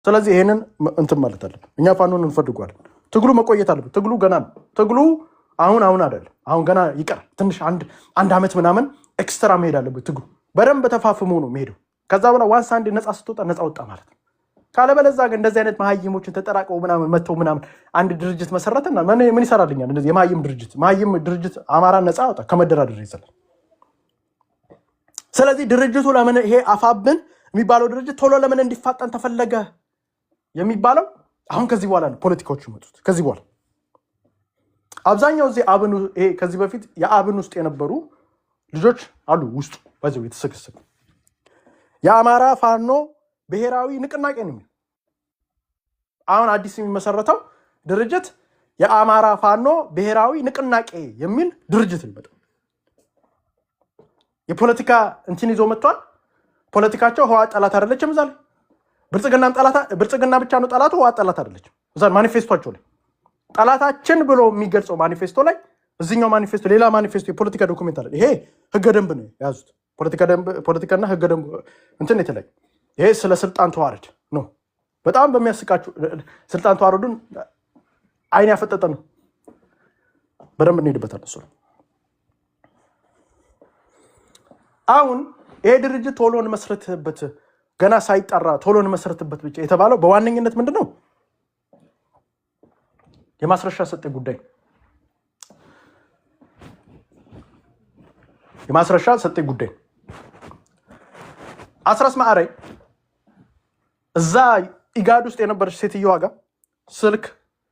ስለዚህ ይሄንን እንትን ማለት አለብን። እኛ ፋኖን እንፈልገዋለን። ትግሉ መቆየት አለበት። ትግሉ ገና ነው። ትግሉ አሁን አሁን አይደለም። አሁን ገና ይቀራል። ትንሽ አንድ ዓመት ምናምን extra መሄድ አለበት። ትግሉ በደንብ ተፋፍሞ ነው መሄደው። ከዛ በኋላ once አንድ ነፃ ስትወጣ ነፃ ወጣ ማለት ነው። ካለበለዛ ግን እንደዚህ አይነት መሀይሞችን ተጠራቅመው ምናምን መጥተው ምናምን አንድ ድርጅት መሰረትና ምን ይሰራልኛል? እንደዚህ የመሀይም ድርጅት መሀይም ድርጅት አማራን ነፃ አወጣ ከመደራደር ይዘላል። ስለዚህ ድርጅቱ ለምን ይሄ አፋብን የሚባለው ድርጅት ቶሎ ለምን እንዲፋጠን ተፈለገ የሚባለው አሁን ከዚህ በኋላ ነው ፖለቲካዎቹ የመጡት። ከዚህ በኋላ አብዛኛው እዚህ አብን ይሄ ከዚህ በፊት የአብን ውስጥ የነበሩ ልጆች አሉ ውስጡ በዚያው የተሰገሰጉ የአማራ ፋኖ ብሔራዊ ንቅናቄ ነው የሚለው። አሁን አዲስ የሚመሰረተው ድርጅት የአማራ ፋኖ ብሔራዊ ንቅናቄ የሚል ድርጅት ነው የሚመጣው። የፖለቲካ እንትን ይዞ መጥቷል። ፖለቲካቸው ህወሓት ጠላት አይደለችም። እዛ ላይ ብልጽግናም ጠላት ብልጽግና ብቻ ነው ጠላቱ፣ ህወሓት ጠላት አይደለችም። እዛ ማኒፌስቶቸው ላይ ጠላታችን ብሎ የሚገልጸው ማኒፌስቶ ላይ እዚኛው ማኒፌስቶ ሌላ ማኒፌስቶ የፖለቲካ document አለ። ይሄ ህገ ደንብ ነው የያዙት። ፖለቲካ ደንብ ፖለቲካና ህገ ደንብ እንትን የተለያዩ ይሄ ስለ ስልጣን ተዋረድ ነው። በጣም በሚያስቃችሁ ስልጣን ተዋረዱን አይን ያፈጠጠ ነው። በደንብ እንሄድበታለን እሱ ላይ። አሁን ይሄ ድርጅት ቶሎ እንመስረትበት ገና ሳይጠራ ቶሎ እንመስረትበት ብቻ የተባለው በዋነኝነት ምንድን ነው? የማስረሻ ሰጤ ጉዳይ የማስረሻ ሰጤ ጉዳይ አስረስ ማዕረይ እዛ ኢጋድ ውስጥ የነበረች ሴትየዋ ጋር ስልክ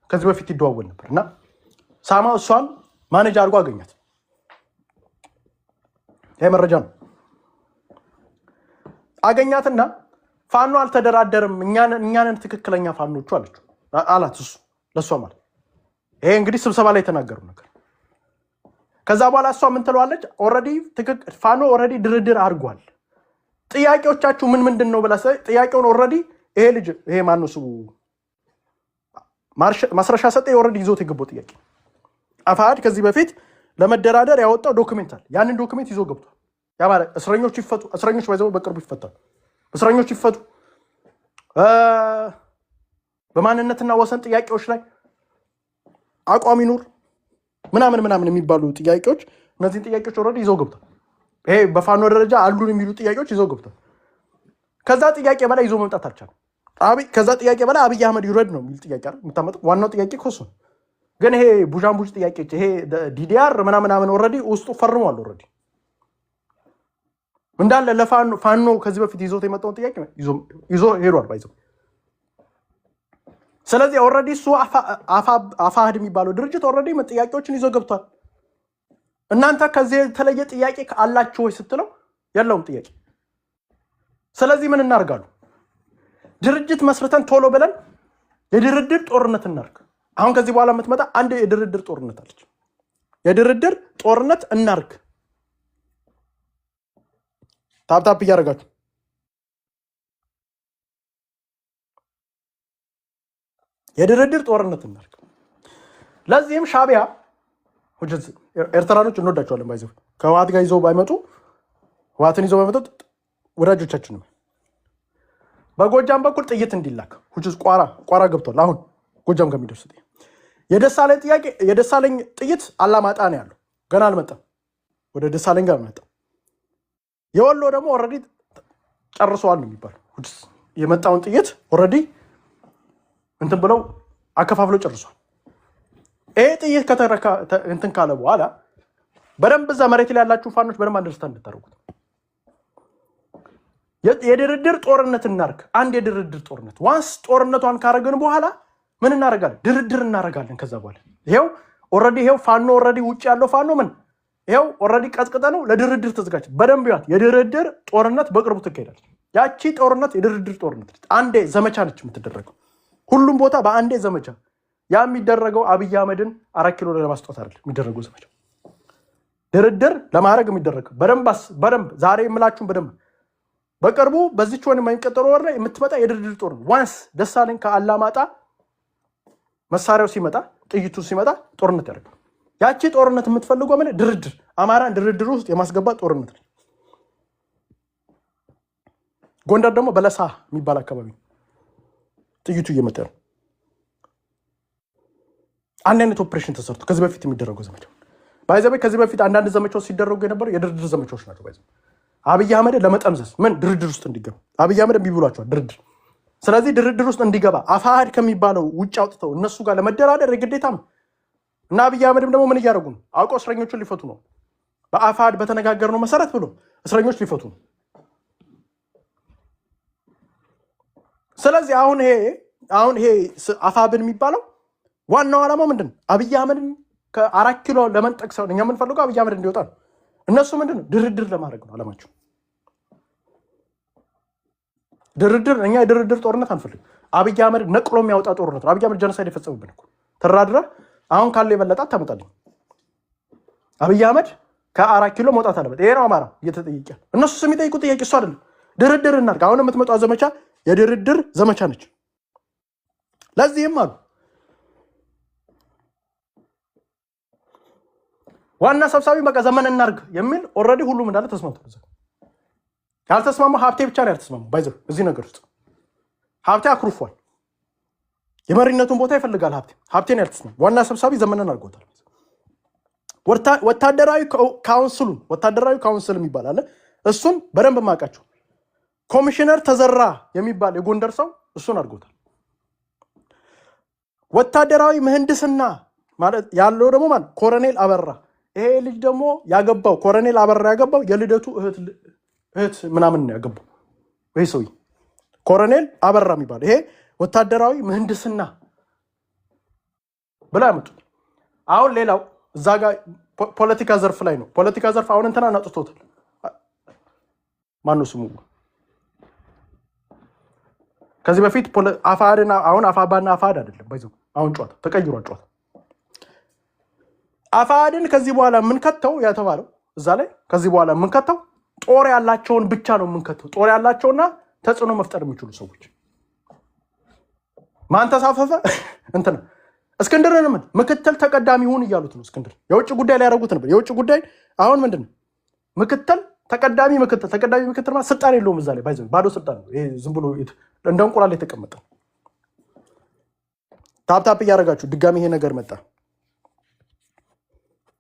ከዚህ በፊት ይደዋወል ነበር እና ሳማ እሷን manage አድርጎ አገኛት። ይሄ መረጃ ነው። አገኛትና ፋኖ አልተደራደርም እኛንን ትክክለኛ ፋኖቹ አለችው አላት። እሱ ለእሷ ማለት ይሄ እንግዲህ ስብሰባ ላይ የተናገሩ ነገር። ከዛ በኋላ እሷ ምን ትለዋለች? already ፋኖ already ድርድር አድርጓል። ጥያቄዎቻችሁ ምን ምንድን ነው ብላ ጥያቄውን already ይሄ ልጅ ይሄ ማነው ስሙ ማስረሻ ሰጤ already ይዞት የገባው ጥያቄ አፋሕድ ከዚህ በፊት ለመደራደር ያወጣው document አለ። ያንን document ይዞ ገብቷል። ያ ማለት እስረኞች ይፈቱ፣ እስረኞች ባይዘው በቅርቡ ይፈታሉ። እስረኞች ይፈቱ፣ በማንነትና ወሰን ጥያቄዎች ላይ አቋም ይኑር ምናምን ምናምን የሚባሉ ጥያቄዎች፣ እነዚህን ጥያቄዎች already ይዘው ገብቷል። ይሄ በፋኖ ደረጃ አሉን የሚሉ ጥያቄዎች ይዘው ገብቷል። ከዛ ጥያቄ በላይ ይዞ መምጣት አልቻለም። ከዛ ጥያቄ በላይ አብይ አህመድ ይውረድ ነው የሚል ጥያቄ አይደል የምታመጣው? ዋናው ጥያቄ እኮ እሱ ነው። ግን ይሄ ቡዣንቡዥ ጥያቄዎች ይሄ DDR ምናምን ምናምን already ውስጡ ፈርሟል። already እንዳለ ለፋኖ ፋኖ ከዚህ በፊት ይዞት የመጣውን ጥያቄ ይዞ ሄዷል ባይዘው። ስለዚህ already እሱ አፋህድ የሚባለው ድርጅት already ጥያቄዎችን ይዞ ገብቷል። እናንተ ከዚህ የተለየ ጥያቄ አላችሁ ወይ ስትለው የለውም ጥያቄ። ስለዚህ ምን እናርጋሉ? ድርጅት መስርተን ቶሎ ብለን የድርድር ጦርነት እናርግ። አሁን ከዚህ በኋላ የምትመጣ አንድ የድርድር ጦርነት አለች። የድርድር ጦርነት እናርግ። tap tap እያደረጋችሁ የድርድር ጦርነት እናርግ። ለዚህም ሻዕቢያ ኤርትራኖች እንወዳቸዋለን። ባይዘው ከህወሓት ጋር ይዘው ባይመጡ ህወሓትን ይዘው ባይመጡ ወዳጆቻችን ነው። በጎጃም በኩል ጥይት እንዲላክ which is ቋራ ቋራ ገብቷል። አሁን ጎጃም ጋር የሚደርስ ጥይት የደሳለኝ ጥያቄ የደሳለኝ ጥይት አላማጣ ነው ያለው፣ ገና አልመጣም። ወደ ደሳለኝ ጋር አልመጣም። የወሎ ደግሞ already ጨርሰዋል ነው የሚባለው። which is የመጣውን ጥይት already እንትን ብለው አከፋፍለው ጨርሷል። ይሄ ጥይት ከተረካ እንትን ካለ በኋላ በደንብ እዛ መሬት ላይ ያላችሁ ፋኖች በደንብ understand እንድታደርጉት የድርድር ጦርነት እናርግ። አንድ የድርድር ጦርነት once ጦርነቷን ካረግን በኋላ ምን እናደርጋለን? ድርድር እናደርጋለን። ከዛ በኋላ ይሄው already ይሄው ፋኖ already ውጭ ያለው ፋኖ ምን ይሄው already ቀጥቅጠ ነው ለድርድር ተዘጋጅ። በደንብ ያት የድርድር ጦርነት በቅርቡ ትካሄዳለች። ያቺ ጦርነት የድርድር ጦርነት ነች። አንዴ ዘመቻ ነች የምትደረገው ሁሉም ቦታ በአንዴ ዘመቻ። ያ የሚደረገው አብይ አህመድን 4 ኪሎ ለማስጧት አይደለም የሚደረገው ዘመቻ፣ ድርድር ለማድረግ የሚደረገው በደንብ ዛሬ የምላችሁን በደንብ በቅርቡ በዚች ወር የሚቀጥለው ወር ላይ የምትመጣ የድርድር ጦርነት once ደሳለኝ ከአላማጣ መሳሪያው ሲመጣ ጥይቱ ሲመጣ ጦርነት ያደርጋል። ያቺ ጦርነት የምትፈልገው ምን ድርድር፣ አማራን ድርድር ውስጥ የማስገባት ጦርነት ነው። ጎንደር ደግሞ በለሳ የሚባል አካባቢ ነው። ጥይቱ እየመጣ ነው። አንድ አይነት ኦፕሬሽን ተሰርቶ ከዚህ በፊት የሚደረገው ዘመቻ by the way፣ ከዚህ በፊት አንዳንድ ዘመቻዎች ሲደረጉ የነበሩ የድርድር ዘመቻዎች ናቸው። By the way፣ አብይ አህመድ ለመጠምዘዝ ምን ድርድር ውስጥ እንዲገባ አብይ አህመድ እምቢ ብሏቸዋል ድርድር። ስለዚህ ድርድር ውስጥ እንዲገባ አፋህድ ከሚባለው ውጭ አውጥተው እነሱ ጋር ለመደራደር የግዴታ ነው እና አብይ አህመድም ደግሞ ምን እያደረጉ ነው? አውቀው እስረኞቹን ሊፈቱ ነው። በአፋህድ በተነጋገርነው መሰረት ብሎ እስረኞች ሊፈቱ ነው። ስለዚህ አሁን ይሄ አፋብን የሚባለው ዋናው ዓላማው ምንድን ነው? አብይ አህመድን ከ4 ኪሎ ለመንጠቅ ሳይሆን እኛ የምንፈልገው አብይ አህመድ እንዲወጣ ነው። እነሱ ምንድን ነው ድርድር ለማድረግ ነው ዓላማቸው። ድርድር፣ እኛ የድርድር ጦርነት አንፈልግም። አብይ አህመድ ነቅሎ የሚያወጣ ጦርነት ነው። አብይ አህመድ genocide የፈጸሙብን እኮ ተራድረህ አሁን ካለው የበለጠ አታመጣልኝ። አብይ አህመድ ከ4 ኪሎ መውጣት አለበት። ይሄ ነው አማራ እየተጠየቀ ያለው። እነሱ የሚጠይቁ ጥያቄ እሱ አይደለም። ድርድር እናድርግ። አሁን የምትመጣው ዘመቻ የድርድር ዘመቻ ነች። ለዚህም አሉ ዋና ሰብሳቢ በቃ ዘመን እናርግ የሚል already ሁሉም እንዳለ ተስማምቷል። ያልተስማማው ሀብቴ ብቻ ነው ያልተስማማው። By the way፣ እዚህ ነገር ውስጥ ሀብቴ አኩርፏል። የመሪነቱን ቦታ ይፈልጋል ሀብቴ። ሀብቴን ያልተስማማ ዋና ሰብሳቢ ዘመንን አድርጎታል። ወታደራዊ council ኡን፣ ወታደራዊ council የሚባል አለ። እሱን በደንብ ማውቃቸው ኮሚሽነር ተዘራ የሚባል የጎንደር ሰው እሱን አድርጎታል። ወታደራዊ ምህንድስና ማለት ያለው ደግሞ ማለት ኮሎኔል አበራ፣ ይሄ ልጅ ደግሞ ያገባው፣ ኮሎኔል አበራ ያገባው የልደቱ እህት ምናምን ነው ያገባው። ይሄ ሰውዬ ኮሎኔል አበራ የሚባል ይሄ ወታደራዊ ምህንድስና ብላ ያመጡት። አሁን ሌላው እዛ ጋር ፖለቲካ ዘርፍ ላይ ነው። ፖለቲካ ዘርፍ አሁን እንትና አጥቶታል። ማነው ስሙ? ከዚህ በፊት አፋድና አሁን አፋባና አፋድ አይደለም። By the way፣ አሁን ጨዋታ ተቀይሯል። ጨዋታ አፋድን ከዚህ በኋላ የምንከተው የተባለው እዛ ላይ ከዚህ በኋላ የምንከተው ጦር ያላቸውን ብቻ ነው የምንከተው። ጦር ያላቸውና ተጽዕኖ መፍጠር የሚችሉ ሰዎች። ማን ተሳፈፈ? እንትና እስክንድርን ምን ምክትል ተቀዳሚ ሁን እያሉት ነው። እስክንድር የውጭ ጉዳይ ሊያደርጉት ነበር። የውጭ ጉዳይ አሁን ምንድን ነው ምክትል ተቀዳሚ፣ ምክትል ተቀዳሚ፣ ምክትል ማለት ስልጣን የለውም እዛ ላይ by the way፣ ባዶ ስልጣን ነው። ይሄ ዝም ብሎ እንደ እንቁላል የተቀመጠ ነው። Tap tap እያደረጋችሁ ድጋሚ ይሄ ነገር መጣ።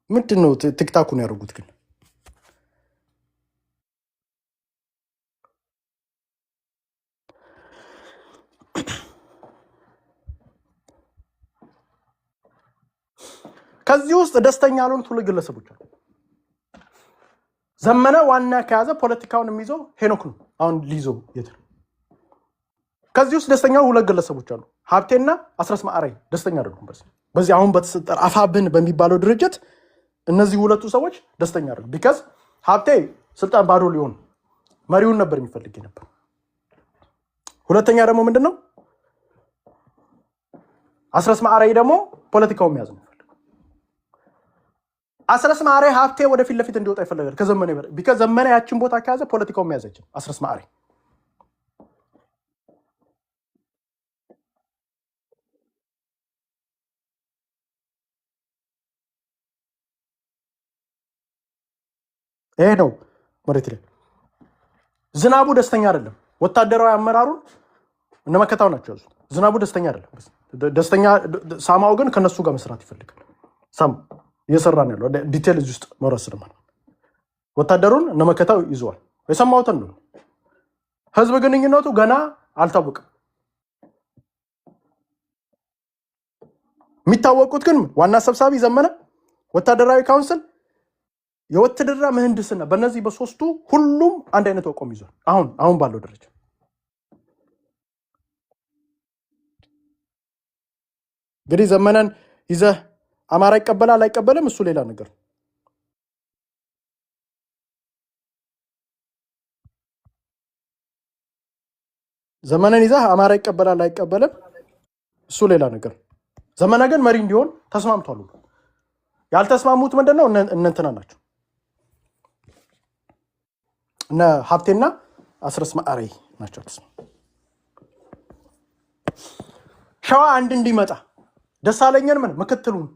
ምንድን ነው ቲክታኩን ያደርጉት ግን? ከዚህ ውስጥ ደስተኛ ያልሆኑት ሁለት ግለሰቦች አሉ። ዘመነ ዋና ከያዘ ፖለቲካውን የሚይዘው ሄኖክ ነው። አሁን ሊይዘው የት ነው? ከዚህ ውስጥ ደስተኛ ሁለት ግለሰቦች አሉ። ሀብቴና አስረስ ማዕረይ ደስተኛ አይደሉም። በዚህ አሁን በተሰጠ አፋብን በሚባለው ድርጅት እነዚህ ሁለቱ ሰዎች ደስተኛ አይደሉም። Because ሀብቴ ስልጣን ባዶ ሊሆን መሪውን ነበር የሚፈልግ ነበር። ሁለተኛ ደግሞ ምንድን ነው፣ አስረስ ማዕረይ ደግሞ ፖለቲካውን መያዝ ነው የሚፈልገው። አስረስ ማዕረይ ሀብቴ ወደፊት ለፊት እንዲወጣ ይፈልጋል ከዘመነ ይበልጥ። Because ዘመነ ያችን ቦታ ከያዘ ፖለቲካውን መያዝ አይችልም። አስረስ ማዕረይ ይሄ ነው መሬት ላይ። ዝናቡ ደስተኛ አይደለም። ወታደራዊ አመራሩን እነ መከታው ናቸው ያዙት። ዝናቡ ደስተኛ አይደለም። ደስተኛ ሳማው ግን ከነሱ ጋር መስራት ይፈልጋል። ሳም እየሰራ ነው ያለው። Detail እዚህ ውስጥ መውረድ ስለማል ወታደሩን እነ መከታው ይዘዋል። የሰማሁትን ነው። ህዝብ ግንኙነቱ ገና አልታወቅም። የሚታወቁት ግን ዋና ሰብሳቢ ዘመነ፣ ወታደራዊ council፣ የውትድርና ምህንድስና፣ በእነዚህ በሶስቱ ሁሉም አንድ አይነት አቋም ይዟል። አሁን ባለው ደረጃ እንግዲህ ዘመነን ይዘህ አማራ ይቀበላል አይቀበልም እሱ ሌላ ነገር ነው። ዘመነን ይዘህ አማራ ይቀበላል አይቀበልም እሱ ሌላ ነገር ነው። ዘመነ ግን መሪ እንዲሆን ተስማምቷል። ሁሉ ያልተስማሙት ምንድን ነው? እነ እንትና ናቸው፣ እነ ሀብቴና አስረስ ማዕረይ ናቸው። ያልተስማሙ። ሸዋ አንድ እንዲመጣ ደሳለኝን ምን ምክትሉን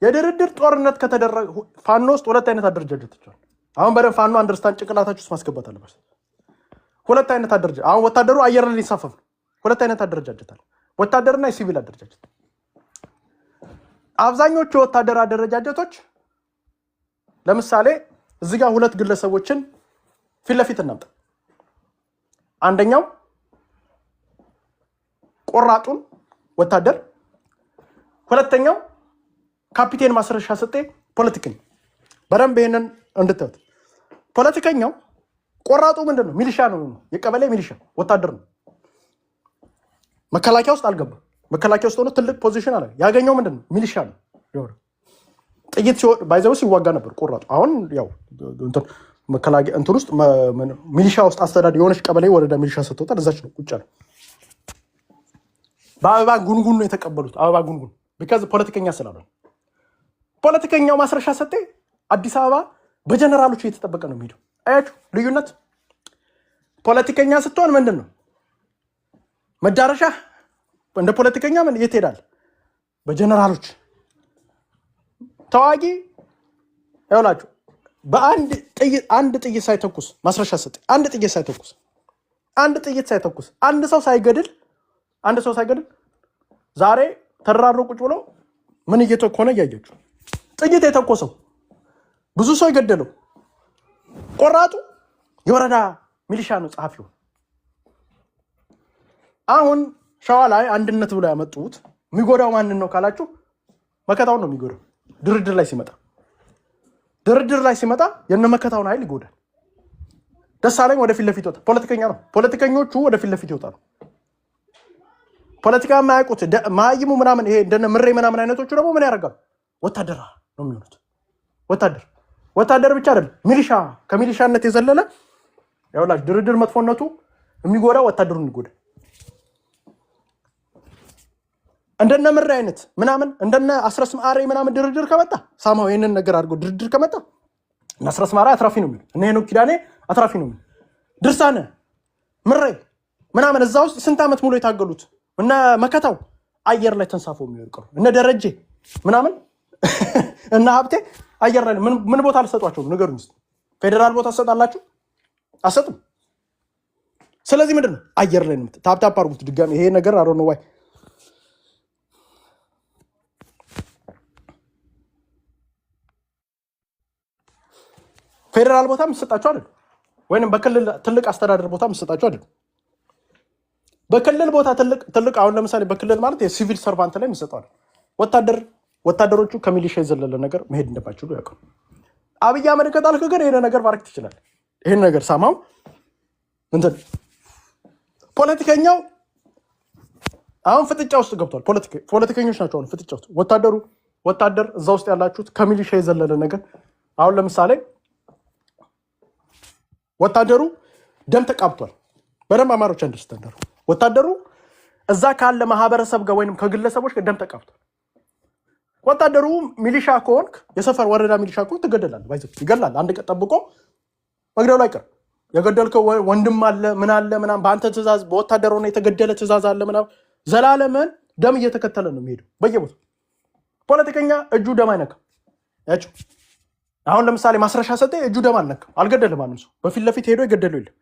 የድርድር ጦርነት ከተደረገ ፋኖ ውስጥ ሁለት አይነት አደረጃጀቶች አሉ። አሁን በደንብ ፋኖ understand ጭንቅላታችሁ ውስጥ ማስገባት አለበት። ሁለት አይነት አደረጃጀት። አሁን ወታደሩ አየር ላይ ሊንሳፈፍ ነው። ሁለት አይነት አደረጃጀት አለ፣ ወታደርና የሲቪል አደረጃጀት። አብዛኞቹ የወታደር አደረጃጀቶች፣ ለምሳሌ እዚህ ጋር ሁለት ግለሰቦችን ፊት ለፊት እናምጣ። አንደኛው ቆራጡን ወታደር፣ ሁለተኛው ካፒቴን ማስረሻ ሰጤ ፖለቲከኛ። በደንብ ይሄንን እንድታዩት። ፖለቲከኛው ቆራጡ ምንድን ነው? ሚሊሻ ነው፣ የቀበሌ ሚሊሻ ወታደር ነው። መከላከያ ውስጥ አልገባም። መከላከያ ውስጥ ሆኖ ትልቅ position አለ። ያገኘው ምንድን ነው? ሚሊሻ ነው። ጥይት by the way ሲዋጋ ነበር ቆራጡ። አሁን ያው እንትን መከላከያ እንትን ውስጥ ሚሊሻ ውስጥ አስተዳደር የሆነች ቀበሌ ወረዳ ሚሊሻ ሰጥተውታል። እዛች ነው ቁጭ ያለው። በአበባ ጉንጉን ነው የተቀበሉት። አበባ ጉንጉን because ፖለቲከኛ ስላልሆነ። ፖለቲከኛው ማስረሻ ሰጤ አዲስ አበባ በጀነራሎች እየተጠበቀ ነው የሚሄደው። አያችሁ ልዩነት። ፖለቲከኛ ስትሆን ምንድን ነው መዳረሻ? እንደ ፖለቲከኛ ምን የት ሄዳል? በጀነራሎች። ተዋጊ ይኸውላችሁ፣ በአንድ ጥይት፣ አንድ ጥይት ሳይተኩስ፣ ማስረሻ ሰጤ አንድ ጥይት ሳይተኩስ፣ አንድ ጥይት ሳይተኩስ፣ አንድ ሰው ሳይገድል፣ አንድ ሰው ሳይገድል ዛሬ ተራሮ ቁጭ ብሎ ምን እየተኮነ እያያችሁ። ጥይት የተኮሰው፣ ብዙ ሰው የገደለው ቆራጡ የወረዳ ሚሊሻ ነው ጸሐፊው። አሁን ሸዋ ላይ አንድነት ብሎ ያመጡት የሚጎዳው ማንን ነው ካላችሁ መከታውን ነው የሚጎዳው። ድርድር ላይ ሲመጣ የነ መከታውን ኃይል ይጎዳል። ደሳለኝ ወደፊት ለፊት ይወጣል። ፖለቲከኛ ነው። ፖለቲከኞቹ ወደፊት ለፊት ይወጣሉ። ፖለቲካ የማያውቁት መሀይሙ ምናምን፣ ይሄ እንደነ ምሬ ምናምን አይነቶቹ ደግሞ ምን ያደርጋሉ? ወታደራ ነው የሚሆኑት። ወታደር፣ ወታደር ብቻ አይደለም፣ ሚሊሻ፣ ከሚሊሻነት የዘለለ። ያውላችሁ ድርድር መጥፎነቱ የሚጎዳው ወታደሩን ይጎዳል። እንደነ ምሬ አይነት ምናምን፣ እንደነ አስረስ ማሬ ምናምን ድርድር ከመጣ፣ ሳማው ይህንን ነገር አድርገው ድርድር ከመጣ እነ አስረስ ማሬ አትራፊ ነው የሚሉት። እነ ሄኖክ ኪዳኔ አትራፊ ነው የሚሉት። ድርሳነ ምሬ ምናምን እዛ ውስጥ ስንት ዓመት ሙሉ የታገሉት እነ መከታው አየር ላይ ተንሳፎ የሚወድቀው፣ እነ ደረጀ ምናምን፣ እነ ሀብቴ አየር ላይ ምን ቦታ አልሰጧቸውም? ንገሩኝ እስኪ። ፌዴራል ቦታ ትሰጣላችሁ? አሰጡም። ስለዚህ ምንድን ነው አየር ላይ ነው። Tap tap አድርጉት ድጋሚ። ይሄ ነገር አሮ ነው ዋይ። ፌዴራል ቦታ የምትሰጣቸው አይደል? ወይንም በክልል ትልቅ አስተዳደር ቦታ የምትሰጣቸው አይደል? በክልል ቦታ ትልቅ ትልቅ፣ አሁን ለምሳሌ በክልል ማለት የ civil servant ላይ የሚሰጠው አይደል? ወታደሮቹ ከሚሊሻ የዘለለ ነገር መሄድ እንደማይችሉ ያውቃሉ። አብይ አህመድ ከጣልክ ግን ይሄን ነገር ማድረግ ትችላለህ። ይሄን ነገር ሳማው እንትን ፖለቲከኛው አሁን ፍጥጫ ውስጥ ገብቷል። ፖለቲከኞች ናቸው አሁን ፍጥጫ ውስጥ። ወታደሩ፣ ወታደር እዛ ውስጥ ያላችሁት ከሚሊሻ የዘለለ ነገር፣ አሁን ለምሳሌ ወታደሩ ደም ተቃብቷል። በደንብ አማሮች understand አድርጉ። ወታደሩ እዛ ካለ ማህበረሰብ ጋር ወይንም ከግለሰቦች ጋር ደም ተቃብቷል። ወታደሩ ሚሊሻ ከሆንክ፣ የሰፈር ወረዳ ሚሊሻ ከሆንክ ትገደላለህ። By the way ይገላል። አንድ ቀን ጠብቆ መግደሉ አይቀርም። የገደልከው ወንድም አለ፣ ምን አለ ምናምን፣ በአንተ ትእዛዝ በወታደር ሆነ የተገደለ ትእዛዝ አለ ምናምን፣ ዘላለምን ደም እየተከተለ ነው የሚሄደው በየቦታው። ፖለቲከኛ እጁ ደም አይነካም። ያቸው አሁን ለምሳሌ ማስረሻ ሰጤ እጁ ደም አልነካም፣ አልገደልም። ማንም ሰው በፊት ለፊት ሄዶ የገደለው የለም።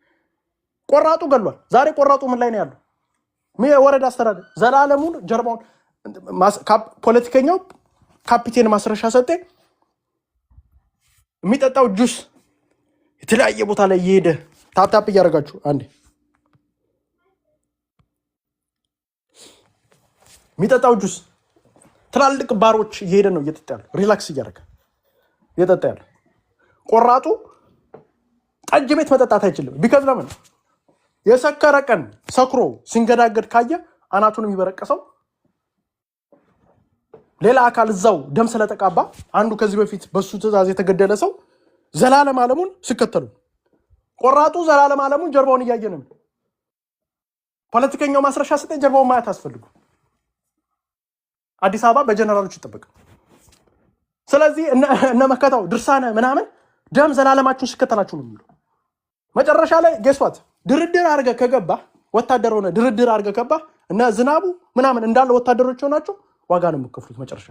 ቆራጡ ገሏል። ዛሬ ቆራጡ ምን ላይ ነው ያለው? የወረዳ አስተዳደር ዘላለሙን ጀርባውን። ፖለቲከኛው ካፒቴን ማስረሻ ሰጤ የሚጠጣው ጁስ የተለያየ ቦታ ላይ እየሄደ፣ tap tap እያደረጋችሁ አንዴ፣ የሚጠጣው ጁስ ትላልቅ ባሮች እየሄደ ነው እየጠጣ ያለው፣ relax እያደረገ እየጠጣ ያለው። ቆራጡ ጠጅ ቤት መጠጣት አይችልም። Because ለምን? የሰከረ ቀን ሰክሮ ሲንገዳገድ ካየ አናቱን የሚበረቀሰው ሌላ አካል እዛው ደም ስለተቃባ፣ አንዱ ከዚህ በፊት በሱ ትእዛዝ የተገደለ ሰው ዘላለም አለሙን ሲከተሉ፣ ቆራጡ ዘላለም አለሙን ጀርባውን እያየ ነው። ፖለቲከኛው ማስረሻ ሰጤ ጀርባውን ማየት አስፈልጉ። አዲስ አበባ በጀነራሎች ይጠበቃል። ስለዚህ እነ መከታው ድርሳነ ምናምን ደም ዘላለማችሁን ሲከተላችሁ ነው የሚሉ። መጨረሻ ላይ guess what? ድርድር አድርገህ ከገባ፣ ወታደር ሆነ ድርድር አድርገህ ከገባ፣ እነ ዝናቡ ምናምን እንዳለ ወታደሮች ሆናችሁ ዋጋ ነው የምከፍሉት። መጨረሻ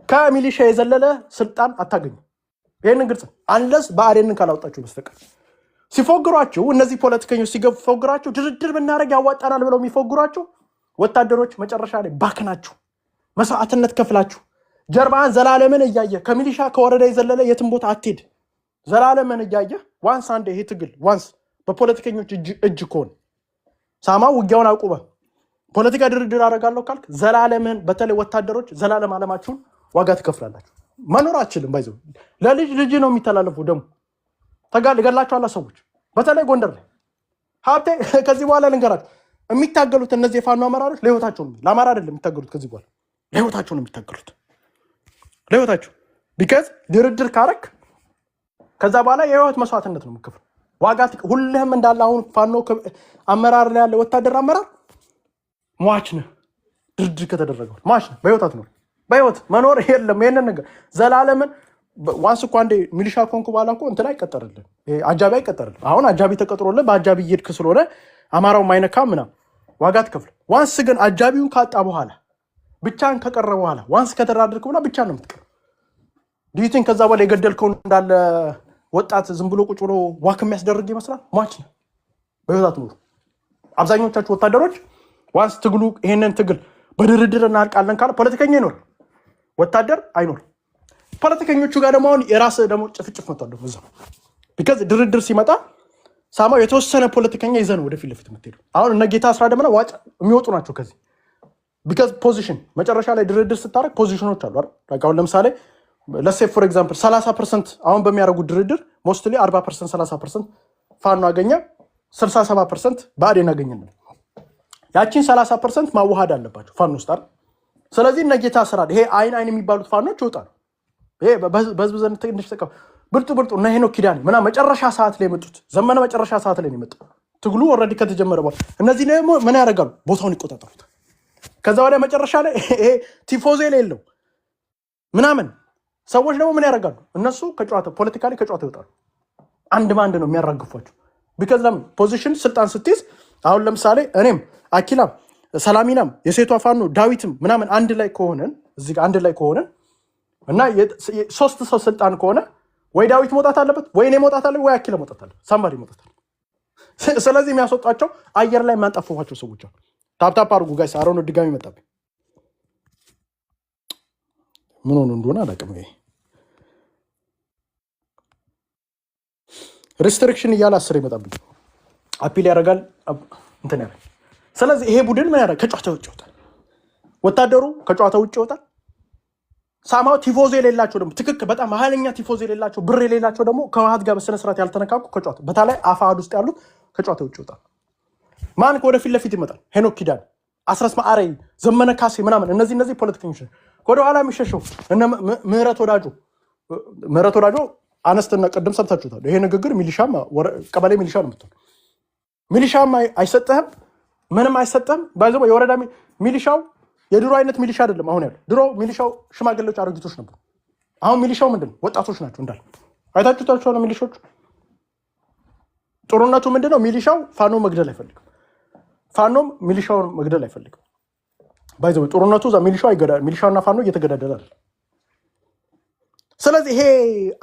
ከሚሊሻ የዘለለ ስልጣን አታገኙ። ይህንን ግልጽ፣ unless ብአዴንን ካላወጣችሁ በስተቀር። ሲፎግሯችሁ፣ እነዚህ ፖለቲከኞች ሲፎግሯችሁ፣ ድርድር ብናደርግ ያዋጣናል ብለው የሚፎግሯችሁ ወታደሮች መጨረሻ ላይ ባክናችሁ፣ መስዋዕትነት ከፍላችሁ፣ ጀርባን ዘላለምን እያየ፣ ከሚሊሻ ከወረዳ የዘለለ የትም ቦታ አትሄድ። ዘላለምን እያየ once አንድ ይሄ ትግል once በፖለቲከኞች እጅ ከሆነ፣ ሳማ ውጊያውን አቁመ ፖለቲካ ድርድር አደርጋለሁ ካልክ ዘላለምን፣ በተለይ ወታደሮች ዘላለም አለማችሁን ዋጋ ትከፍላላችሁ። መኖር አትችልም። By the way ለልጅ ልጅ ነው የሚተላለፉ ደግሞ ገላችኋላ ሰዎች፣ በተለይ ጎንደር ላይ ሀብቴ። ከዚህ በኋላ ልንገራችሁ፣ የሚታገሉት እነዚህ የፋኖ አመራሮች ለህይወታቸው ነው። ለአማራ አይደለም የሚታገሉት። ከዚህ በኋላ ለህይወታቸው ነው የሚታገሉት፣ ለህይወታቸው። Because ድርድር ካረክ ከዛ በኋላ የህይወት መስዋዕትነት ነው የምከፍለው። ዋጋ ሁልህም እንዳለ አሁን ፋኖ አመራር ላይ ያለ ወታደር አመራር ሟች ነህ። ድርድር ከተደረገ ሟች ነህ። በህይወት አትኖር። በህይወት መኖር የለም። ይሄንን ነገር ዘላለምን once እኮ አንዴ ሚሊሻ ከሆንኩ በኋላ እኮ እንትን አይቀጠርልም፣ ይሄ አጃቢ አይቀጠርልም። አሁን አጃቢ ተቀጥሮልህ በአጃቢ እየሄድክ ስለሆነ አማራው ማይነካ ምናምን ዋጋ ትከፍል። Once ግን አጃቢውን ካጣ በኋላ፣ ብቻህን ከቀረ በኋላ፣ once ከተደራደርክ በኋላ ብቻህን ነው የምትቀረው። Do you think ከዛ በኋላ የገደልከውን እንዳለ ወጣት ዝም ብሎ ቁጭ ብሎ walk የሚያስደርግ ይመስላል? ሟች ነህ፣ በህይወት አትኖሩ። አብዛኞቻችሁ ወታደሮች once ትግሉ ይሄንን ትግል በድርድር እናልቃለን ካለ ፖለቲከኛ አይኖርም፣ ወታደር አይኖርም። ፖለቲከኞቹ ጋር ደግሞ አሁን የራስ ደግሞ ጭፍጭፍ መጥቷል ደግሞ እዛው። Because ድርድር ሲመጣ ሳማው የተወሰነ ፖለቲከኛ ይዘህ ነው ወደፊት ለፊት የምትሄዱ። አሁን እነ ጌታ አስራደ ምናምን ዋጭ የሚወጡ ናቸው ከዚህ። Because position መጨረሻ ላይ ድርድር ስታደርግ position ኖች አሉ አይደል? Like አሁን ለምሳሌ let's say for example 30% አሁን በሚያደርጉት ድርድር mostly 40% 30% ፋኖ አገኘ፣ 67% ብአዴን አገኘ። ያቺን 30% ማዋሃድ አለባቸው ፋኖ ውስጥ አይደል? ስለዚህ እነ ጌታ አስራደ ይሄ አይን አይን የሚባሉት ፋኖች ይወጣሉ። ይሄ በህዝብ ዘንድ ትንሽ ተቀ ብርጡ ብርጡ እነ ሄኖክ ኪዳኔ ምናምን መጨረሻ ሰዓት ላይ የመጡት፣ ዘመነ መጨረሻ ሰዓት ላይ ነው የመጡት። ትግሉ already ከተጀመረ በኋላ እነዚህ ደግሞ ምን ያደርጋሉ? ቦታውን ይቆጣጠሩታል። ከዛ ወዲያ መጨረሻ ላይ ይሄ ቲፎዞ የሌለው ምናምን ሰዎች ደግሞ ምን ያደርጋሉ? እነሱ ከጨዋታ politically ከጨዋታ ይወጣሉ። አንድ በአንድ ነው የሚያራግፏቸው። Because ለምን position ስልጣን ስትይዝ፣ አሁን ለምሳሌ እኔም አኪላም ሰላሚናም የሴቷ ፋኖ ዳዊትም ምናምን አንድ ላይ ከሆነን፣ እዚህ ጋር አንድ ላይ ከሆነን እና ሶስት ሰው ስልጣን ከሆነ ወይ ዳዊት መውጣት አለበት፣ ወይ እኔ መውጣት አለበት፣ ወይ አኪላ መውጣት አለበት፣ somebody መውጣት አለበት። ስለዚህ የሚያስወጧቸው አየር ላይ የሚያንጠፉፏቸው ሰዎች አሉ። Tap tap አድርጉ guys። አሮን ድጋሚ መጣብኝ። ምን ሆኖ እንደሆነ አላውቅም። ይሄ restriction እያለ 10 ይመጣብኝ፣ appeal ያደርጋል፣ እንትን ያደርጋል። ስለዚህ ይሄ ቡድን ምን ያደርጋል? ከጨዋታ ውጭ ይወጣል። ወታደሩ ከጨዋታ ውጭ ይወጣል። ሳማው ቲፎዞ የሌላቸው ደግሞ፣ ትክክል በጣም ኃይለኛ ቲፎዞ የሌላቸው፣ ብር የሌላቸው ደግሞ፣ ከህወሓት ጋር በስነስርዓት ያልተነካኩ ከጨዋታ፣ በተለይ አፋሕድ ውስጥ ያሉት ከጨዋታ ውጭ ይወጣል። ማን ወደፊት ለፊት ይመጣል? ሄኖክ ኪዳን፣ አስረስ ማአረይ፣ ዘመነ ካሴ ምናምን እነዚህ ፖለቲከኞች ወደኋላ የሚሸሸው እነ ምህረት ወዳጆ። ምህረት ወዳጆ አነስትና ቅድም ሰምታችሁታል። ይሄ ንግግር ሚሊሻም ቀበሌ ሚሊሻ ነው የምትሆን፣ ሚሊሻም አይሰጥህም፣ ምንም አይሰጥህም። By the way የወረዳ ሚሊሻው የድሮ አይነት ሚሊሻ አይደለም አሁን ያለው። ድሮ ሚሊሻው ሽማግሌዎች፣ አሮጊቶች ነበሩ። አሁን ሚሊሻው ምንድን ነው? ወጣቶች ናቸው እንዳለ። አይታችሁታችኋል ሚሊሾቹ። ጥሩነቱ ምንድን ነው? ሚሊሻው ፋኖ መግደል አይፈልግም። ፋኖም ሚሊሻውን መግደል አይፈልግም። By the way ጥሩነቱ እዛ ሚሊሻው ሚሊሻውና ፋኖ እየተገዳደለ አይደለም። ስለዚህ ይሄ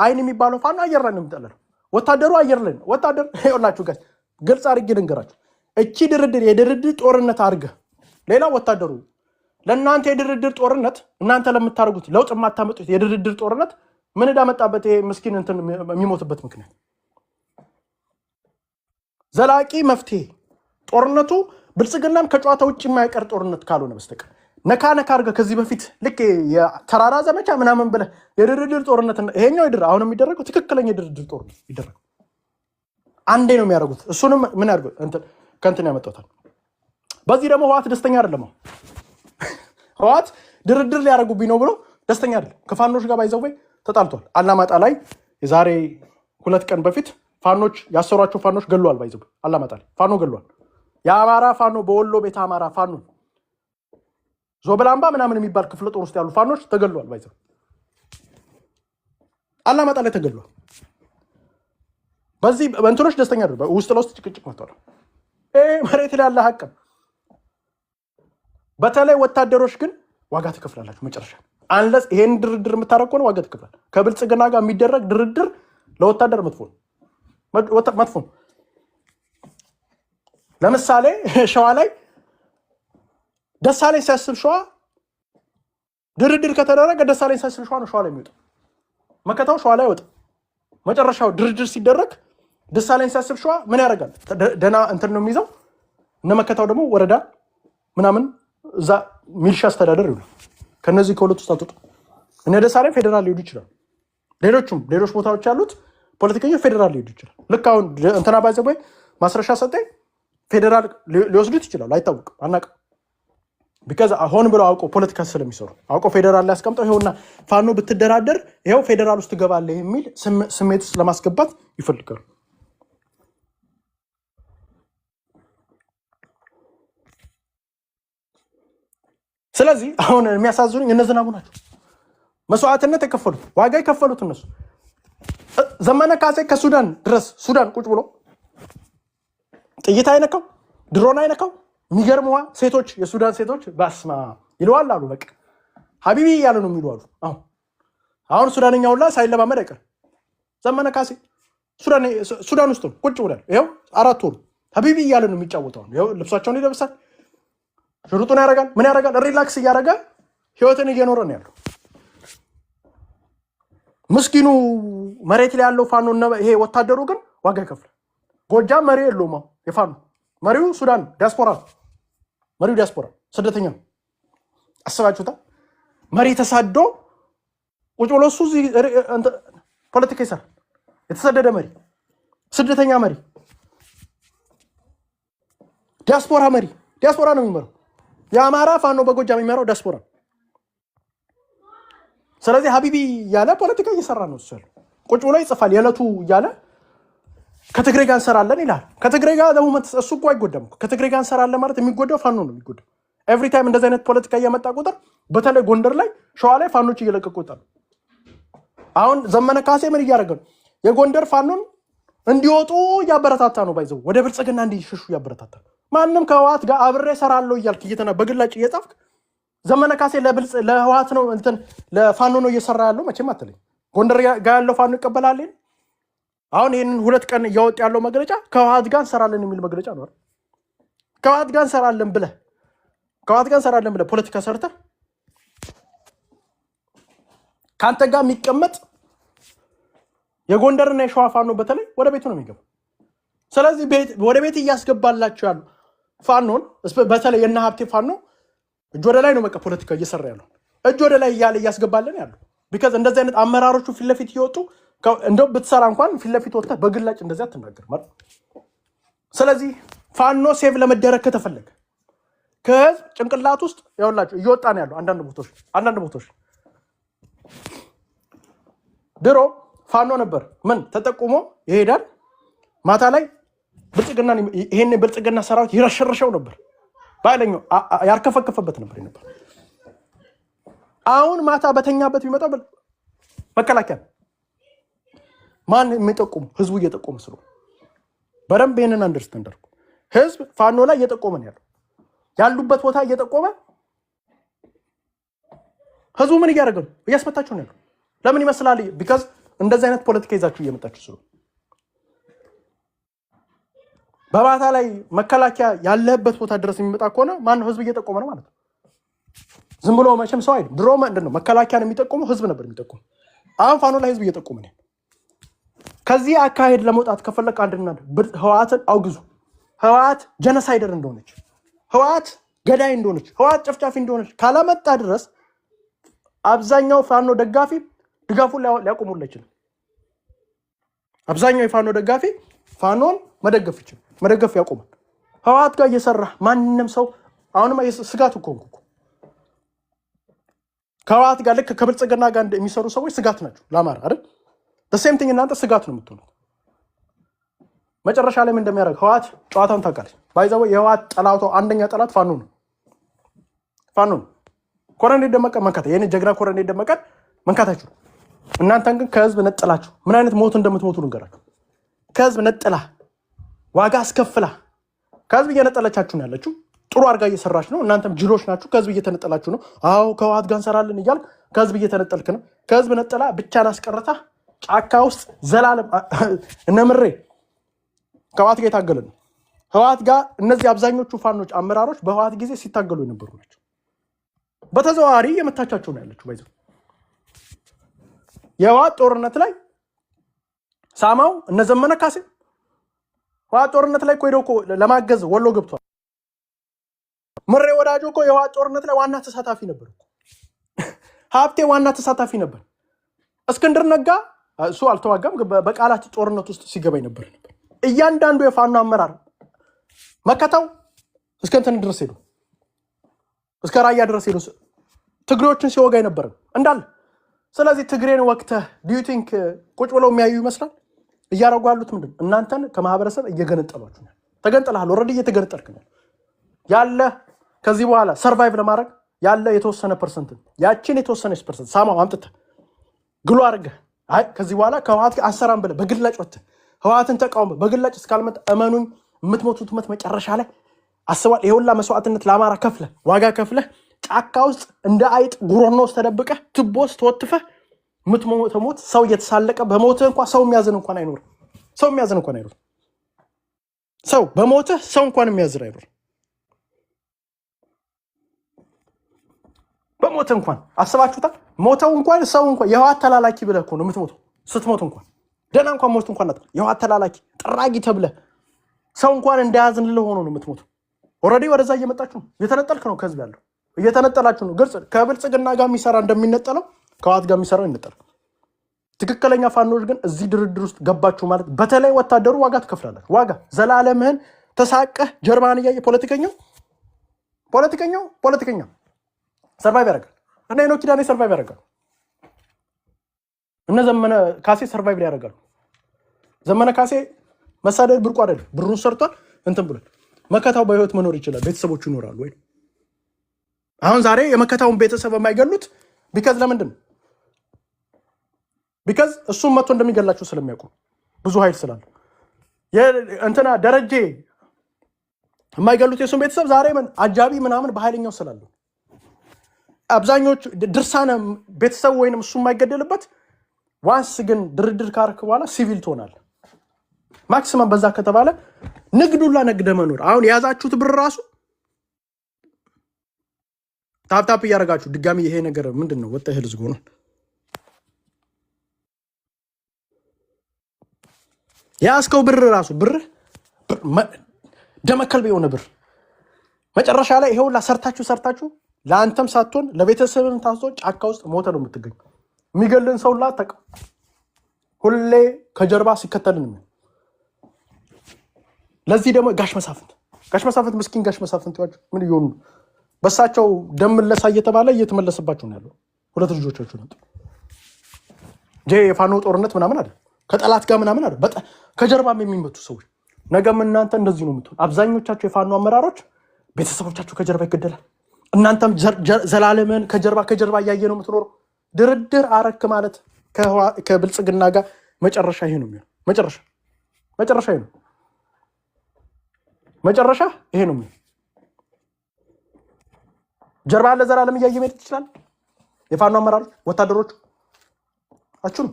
አይን የሚባለው ፋኖ አየር ላይ ነው የሚጠለለው። ወታደሩ አየር ላይ ነው። ወታደር ይኸውላችሁ guys፣ ግልጽ አድርጌ ልንገራችሁ። እቺ ድርድር የድርድር ጦርነት አድርገህ ሌላ ወታደሩ ለእናንተ የድርድር ጦርነት፣ እናንተ ለምታደርጉት ለውጥ የማታመጡት የድርድር ጦርነት ምን እንዳመጣበት ይሄ ምስኪን እንትን የሚሞትበት ምክንያት፣ ዘላቂ መፍትሄ ጦርነቱ ብልጽግናም ከጨዋታ ውጭ የማይቀር ጦርነት ካልሆነ በስተቀር ነካ ነካ አድርገህ ከዚህ በፊት ልክ የተራራ ዘመቻ ምናምን ብለህ የድርድር ጦርነት፣ ይሄኛው አሁን የሚደረገው ትክክለኛ የድርድር ጦርነት ይደረገው አንዴ ነው የሚያደርጉት። እሱንም ምን ያደርገው ከእንትን ያመጣታል። በዚህ ደግሞ ህወሓት ደስተኛ አይደለም። አሁን ህወሓት ድርድር ሊያደርጉብኝ ነው ብሎ ደስተኛ አይደለም። ከፋኖች ጋር by the way ተጣልቷል። አላማጣ ላይ የዛሬ 2 ቀን በፊት ፋኖች ያሰሯቸው ፋኖች ገሏል። By the way አላማጣ ላይ ፋኖ ገሏል። የአማራ ፋኖ በወሎ ቤተ አማራ ፋኖ ዞብላምባ ምናምን የሚባል ክፍለ ጦር ውስጥ ያሉ ፋኖች ተገሏል። By the way አላማጣ ላይ ተገሏል። በዚህ በእንትኖች ደስተኛ አይደለም። ውስጥ ለውስጥ ጭቅጭቅ መጥቷል። ይሄ መሬት ላይ ያለ ሀቅ ነው። በተለይ ወታደሮች ግን ዋጋ ትከፍላላችሁ መጨረሻ። Unless ይሄን ድርድር የምታደርግ ከሆነ ዋጋ ትከፍላል። ከብልጽግና ጋር የሚደረግ ድርድር ለወታደር መጥፎ ነው፣ መጥፎ ነው። ለምሳሌ ሸዋ ላይ ደሳለኝ ሲያስብ ሸዋ ድርድር ከተደረገ ደሳለኝ ሲያስብ ሸዋ ነው ሸዋ ላይ የሚወጣው። መከታው ሸዋ ላይ አይወጣም። መጨረሻው ድርድር ሲደረግ ደሳለኝ ሲያስብ ሸዋ ምን ያደርጋል? ደህና እንትን ነው የሚይዘው። እነ መከታው ደግሞ ወረዳ ምናምን እዛ ሚሊሻ አስተዳደር ይሆናል። ከነዚህ ከሁለቱ ውስጥ አትወጡ። እነ ደሳለኝ ፌዴራል ሊሄዱ ይችላሉ። ሌሎቹም ሌሎች ቦታዎች ያሉት ፖለቲከኞች ፌዴራል ሊሄዱ ይችላል። ልክ አሁን እንትና by the way ማስረሻ ሰጠኝ ፌዴራል ሊወስዱት ይችላሉ። አይታወቅም፣ አናውቅም። Because ሆን ብለው አውቀው ፖለቲካ ስለሚሰሩ አውቀው ፌዴራል ላይ አስቀምጠው ይኸውና ፋኖ ብትደራደር ይኸው ፌዴራል ውስጥ ትገባለህ የሚል ስሜት ውስጥ ለማስገባት ይፈልጋሉ። ስለዚህ አሁን የሚያሳዝኑኝ እነ ዝናቡ ናቸው። መስዋዕትነት የከፈሉት፣ ዋጋ የከፈሉት እነሱ። ዘመነ ካሴ ከሱዳን ድረስ ሱዳን ቁጭ ብሎ ጥይት አይነካው፣ ድሮን አይነካው። የሚገርመዋ ሴቶች፣ የሱዳን ሴቶች ባስማ ይለዋል አሉ። በቃ حبيبي እያለ ነው የሚሉ አሉ። አሁን አሁን ሱዳንኛ ሁላ ሳይለማመድ አይቀርም። ዘመነ ካሴ ሱዳን ውስጥ ነው ቁጭ ብሏል። ይኸው 4 ወሩ حبيبي እያለ ነው የሚጫወተው። ይኸው ልብሳቸውን ይለብሳል፣ ሽሩጡን ያደርጋል፣ ምን ያደርጋል፣ relax እያደረገ ህይወትን እየኖረ ነው ያለው። ምስኪኑ መሬት ላይ ያለው ፋኖ ይሄ ወታደሩ ግን ዋጋ ይከፍላል። ጎጃም መሪ የለውም። አሁን የፋኖ መሪው ሱዳን ዲያስፖራ ነው። መሪው ዲያስፖራ ስደተኛ ነው። አስባችሁታል? መሪ ተሳዶ ቁጭ ብሎ እሱ እዚህ ፖለቲካ ይሰራል። የተሰደደ መሪ፣ ስደተኛ መሪ፣ ዲያስፖራ መሪ፣ ዲያስፖራ ነው የሚመራው። የአማራ ፋኖ በጎጃም የሚመራው ዲያስፖራ ነው። ስለዚህ حبيبي እያለ ፖለቲካ እየሰራ ነው እሱ ያለው። ቁጭ ብሎ ይጽፋል የዕለቱ እያለ ከትግሬ ጋር እንሰራለን ይላል። ከትግሬ ጋር ደግሞ እሱ እኮ አይጎዳም እኮ። ከትግሬ ጋር እንሰራለን ማለት የሚጎዳው ፋኖ ነው የሚጎዳው። Every time እንደዚህ አይነት ፖለቲካ እያመጣ ቁጥር በተለይ ጎንደር ላይ፣ ሸዋ ላይ ፋኖች እየለቀቁ ይወጣሉ። አሁን ዘመነ ካሴ ምን እያደረገ ነው? የጎንደር ፋኖን እንዲወጡ እያበረታታ ነው። By the way ወደ ብልጽግና እንዲሸሹ እያበረታታ ነው። ማንም ከህወሓት ጋር አብሬ እሰራለሁ እያልክ እየተና በግላጭ እየጻፍክ ዘመነ ካሴ ለህወሓት ነው እንትን ለፋኖ ነው እየሰራ ያለው መቼም አትለኝ። ጎንደር ጋር ያለው ፋኖ ይቀበላል? ይሄን? አሁን ይህንን 2 ቀን እያወጡ ያለው መግለጫ ከህወሓት ጋር እንሰራለን የሚል መግለጫ ነው አይደል? ከህወሓት ጋር እንሰራለን ብለህ ፖለቲካ ሰርተህ ከአንተ ጋር የሚቀመጥ የጎንደርና የሸዋ ፋኖ በተለይ ወደ ቤቱ ነው የሚገባው። ስለዚህ ወደ ቤት እያስገባላቸው ያሉ ፋኖን በተለይ የነ ሀብቴ ፋኖ እጅ ወደ ላይ ነው በቃ ፖለቲካ እየሰራ ያለው፣ እጅ ወደ ላይ እያለ እያስገባለን ያለው። Because እንደዚህ አይነት አመራሮቹ ፊት ለፊት እየወጡ እንደው ብትሰራ እንኳን ፊት ለፊት ወጥተህ በግላጭ እንደዚህ አትናገር ማለት። ስለዚህ ፋኖ save ለመደረግ ከተፈለገ ከህዝብ ጭንቅላት ውስጥ ያውላችሁ እየወጣ ነው ያለው። አንዳንድ ቦታዎች ድሮ ፋኖ ነበር ምን ተጠቁሞ ይሄዳል። ማታ ላይ ብልጽግና ይሄን ብልጽግና ሰራዊት ይረሸርሸው ነበር። በኃይለኛው ያርከፈከፈበት ነበር ነበር። አሁን ማታ በተኛበት ቢመጣው መከላከያ ማን የሚጠቁም? ህዝቡ እየጠቆመ ስለሆነ በደንብ ይህንን understand አድርጉ። ህዝብ ፋኖ ላይ እየጠቆመ ነው ያለው፣ ያሉበት ቦታ እየጠቆመ ህዝቡ ምን እያደረገ ነው? እያስመታችሁ ነው ያለው። ለምን ይመስላል? Because እንደዚህ አይነት ፖለቲካ ይዛችሁ እየመጣችሁ ስለሆነ በማታ ላይ መከላከያ ያለበት ቦታ ድረስ የሚመጣ ከሆነ ማነው? ህዝብ እየጠቆመ ነው ማለት ነው። ዝም ብሎ መቼም ሰው አይደለም። ድሮ ምንድን ነው መከላከያን የሚጠቁመው? ህዝብ ነበር የሚጠቁመው። አሁን ፋኖ ላይ ህዝብ እየጠቆመ ነው። ከዚህ አካሄድ ለመውጣት ከፈለግ አንድና አንድ ህወሓትን አውግዙ። ህወሓት genocider እንደሆነች፣ ህወሓት ገዳይ እንደሆነች፣ ህወሓት ጨፍጫፊ እንደሆነች ካላመጣ ድረስ አብዛኛው ፋኖ ደጋፊ ድጋፉን ሊያቆሙላ አይችልም። አብዛኛው የፋኖ ደጋፊ ፋኖን መደገፍ ይችላል፣ መደገፍ ያቆማል። ህወሓት ጋር እየሰራ ማንም ሰው አሁንማ ስጋት እኮ ሆንኩ እኮ። ከህወሓት ጋር ልክ ከብልጽግና ጋር የሚሰሩ ሰዎች ስጋት ናቸው ለአማራ አይደል? Same thing እናንተ ስጋት ነው የምትሆኑት። መጨረሻ ላይ ምን እንደሚያደርግ ህወሓት ጨዋታውን ታውቃለች። By the way የህወሓት ጠላቷ አንደኛ ጠላት ፋኖ ነው። ፋኖ ነው። ኮሎኔል ደመቀ መንካት ይህን ጀግና ኮሎኔል ደመቀን መንካት አይችሉም። እናንተን ግን ከህዝብ ነጥላችሁ ምን አይነት ሞት እንደምትሞቱ ልንገራችሁ። ከህዝብ ነጥላ ዋጋ አስከፍላ ከህዝብ እየነጠለቻችሁ ነው ያለችው። ጥሩ አድርጋ እየሰራች ነው። እናንተም ጅሎች ናችሁ። ከህዝብ እየተነጠላችሁ ነው። አዎ ከህወሓት ጋር እንሰራለን እያልክ ከህዝብ እየተነጠልክ ነው። ከህዝብ ነጠላ ብቻን አስቀርታ ጫካ ውስጥ ዘላለም እነ ምሬ ከህወሓት ጋር የታገለ ነው። ህወሓት ጋር እነዚህ አብዛኞቹ ፋኖች አመራሮች በህወሓት ጊዜ ሲታገሉ የነበሩ ናቸው። በተዘዋዋሪ የመታቻቸው ነው ያለችው። By the way የህወሓት ጦርነት ላይ ሳማው እነ ዘመነ ካሴ ህወሓት ጦርነት ላይ እኮ ሄደው እኮ ለማገዝ ወሎ ገብቷል። ምሬ ወዳጆ እኮ የህወሓት ጦርነት ላይ ዋና ተሳታፊ ነበር እኮ። ሀብቴ ዋና ተሳታፊ ነበር። እስክንድር ነጋ እሱ አልተዋጋም፣ በቃላት ጦርነት ውስጥ ሲገባ ነበር። እያንዳንዱ የፋኖ አመራር መከታው እስከ እንትን ድረስ ሄዶ፣ እስከ ራያ ድረስ ሄዶ ትግሬዎችን ሲወጋ ነበር እንዳለ። ስለዚህ ትግሬን ወቅተህ do you think ቁጭ ብለው የሚያዩ ይመስላል? እያደረጉ ያሉት ምንድን ነው? እናንተን ከማህበረሰብ እየገነጠሏችሁ ነው። ተገንጥለሃል። Already እየተገነጠልክ ነው ያለ። ከዚህ በኋላ survive ለማድረግ ያለ የተወሰነ percent፣ ያችን የተወሰነች percent ሳማው አምጥተህ ግሎ አድርገህ፣ አይ ከዚህ በኋላ ከህወሓት ጋር አንሰራም ብለህ በግላጭ ወጥተህ ህወሓትን ተቃውመህ በግላጭ እስካልመጣ እመኑኝ የምትሞቱት ሞት መጨረሻ ላይ አስባል። ይሄ ሁላ መስዋዕትነት ለአማራ ከፍለህ፣ ዋጋ ከፍለህ፣ ጫካ ውስጥ እንደ አይጥ ጉሮኖ ውስጥ ተደብቀህ፣ ትቦ ውስጥ ተወትፈህ የምትሞተው ሞት ሰው እየተሳለቀ በሞትህ እንኳን ሰው የሚያዝን እንኳን አይኖርም። ሰው የሚያዝን እንኳን አይኖርም። ሰው በሞትህ ሰው እንኳን የሚያዝን አይኖርም። በሞትህ እንኳን አስባችሁታል? ሞተው እንኳን ሰው እንኳን የህወሓት ተላላኪ ብለህ እኮ ነው የምትሞተው። ስትሞት እንኳን ደህና እንኳን ሞት እንኳን አት የህወሓት ተላላኪ ጥራጊ ተብለህ ሰው እንኳን እንዳያዝንልህ ሆኖ ነው የምትሞተው። Already ወደዛ እየመጣችሁ ነው። እየተነጠልክ ነው፣ ከህዝብ ያለው እየተነጠላችሁ ነው። ግልጽ፣ ከብልጽግና ጋር የሚሰራ እንደሚነጠለው ከህወሓት ጋር የሚሰራው ይነጠላል። ትክክለኛ ፋኖች ግን እዚህ ድርድር ውስጥ ገባችሁ ማለት በተለይ ወታደሩ ዋጋ ትከፍላላችሁ። ዋጋ ዘላለምህን ተሳቀህ ጀርባህን እያየ ፖለቲከኛው survive ያደርጋል። እነ ሄኖክ ኪዳኔ survive ያደርጋሉ። እነ ዘመነ ካሴ survive ያደርጋሉ። ዘመነ ካሴ መሳደድ ብርቁ አይደለም። ብሩን ሰርቷል፣ እንትን ብሏል። መከታው በህይወት መኖር ይችላል። ቤተሰቦቹ ይኖራሉ ወይ? አሁን ዛሬ የመከታውን ቤተሰብ የማይገሉት because ለምንድን ነው? Because እሱም መጥቶ እንደሚገላቸው ስለሚያውቁ፣ ብዙ ኃይል ስላለው። እንትና ደረጀ የማይገሉት የእሱን ቤተሰብ ዛሬ ምን አጃቢ ምናምን በኃይለኛው ስላለው። አብዛኞቹ ድርሳነ ቤተሰብ ወይንም እሱ የማይገደልበት once ግን ድርድር ካረክ በኋላ ሲቪል ትሆናለህ። Maximum በዛ ከተባለ ንግዱላ ነግደ መኖር። አሁን የያዛችሁት ብር ራሱ tap tap እያደረጋችሁ ድጋሚ ይሄ ነገር ምንድን ነው? ወጣ ይሄ ልዝጎ ነው። የያዝከው ብር ራሱ ብር ደመከልብ የሆነ ብር መጨረሻ ላይ ይሄ ሁላ ሰርታችሁ ሰርታችሁ ለአንተም ሳትሆን ለቤተሰብም ታስቶ ጫካ ውስጥ ሞተ ነው የምትገኝ። የሚገልን ሰው ላ ሁሌ ከጀርባ ሲከተልን ነው። ለዚህ ደግሞ ጋሽ መሳፍንት ምስኪን ጋሽ መሳፍንት ምን እየሆኑ ነው? በእሳቸው ደም ምለሳ እየተባለ እየተመለሰባቸው ነው ያለው። ሁለት ልጆቻቸው ናቸው። የፋኖ ጦርነት ምናምን አለ ከጠላት ጋር ምናምን አለ ከጀርባም የሚመቱ ሰዎች። ነገም እናንተ እንደዚህ ነው የምትሆን። አብዛኞቻቸው የፋኖ አመራሮች ቤተሰቦቻቸው ከጀርባ ይገደላል። እናንተም ዘላለምን ከጀርባ ከጀርባ እያየ ነው የምትኖረው። ድርድር አረክ ማለት ከብልጽግና ጋር መጨረሻ ይሄ ነው የሚሆነው። መጨረሻ ይሄ ነው። መጨረሻ ይሄ ነው የሚሆነው። ጀርባ ለዘላለም እያየ መሄድ ትችላል። የፋኖ አመራሮች ወታደሮቹ አችሉም።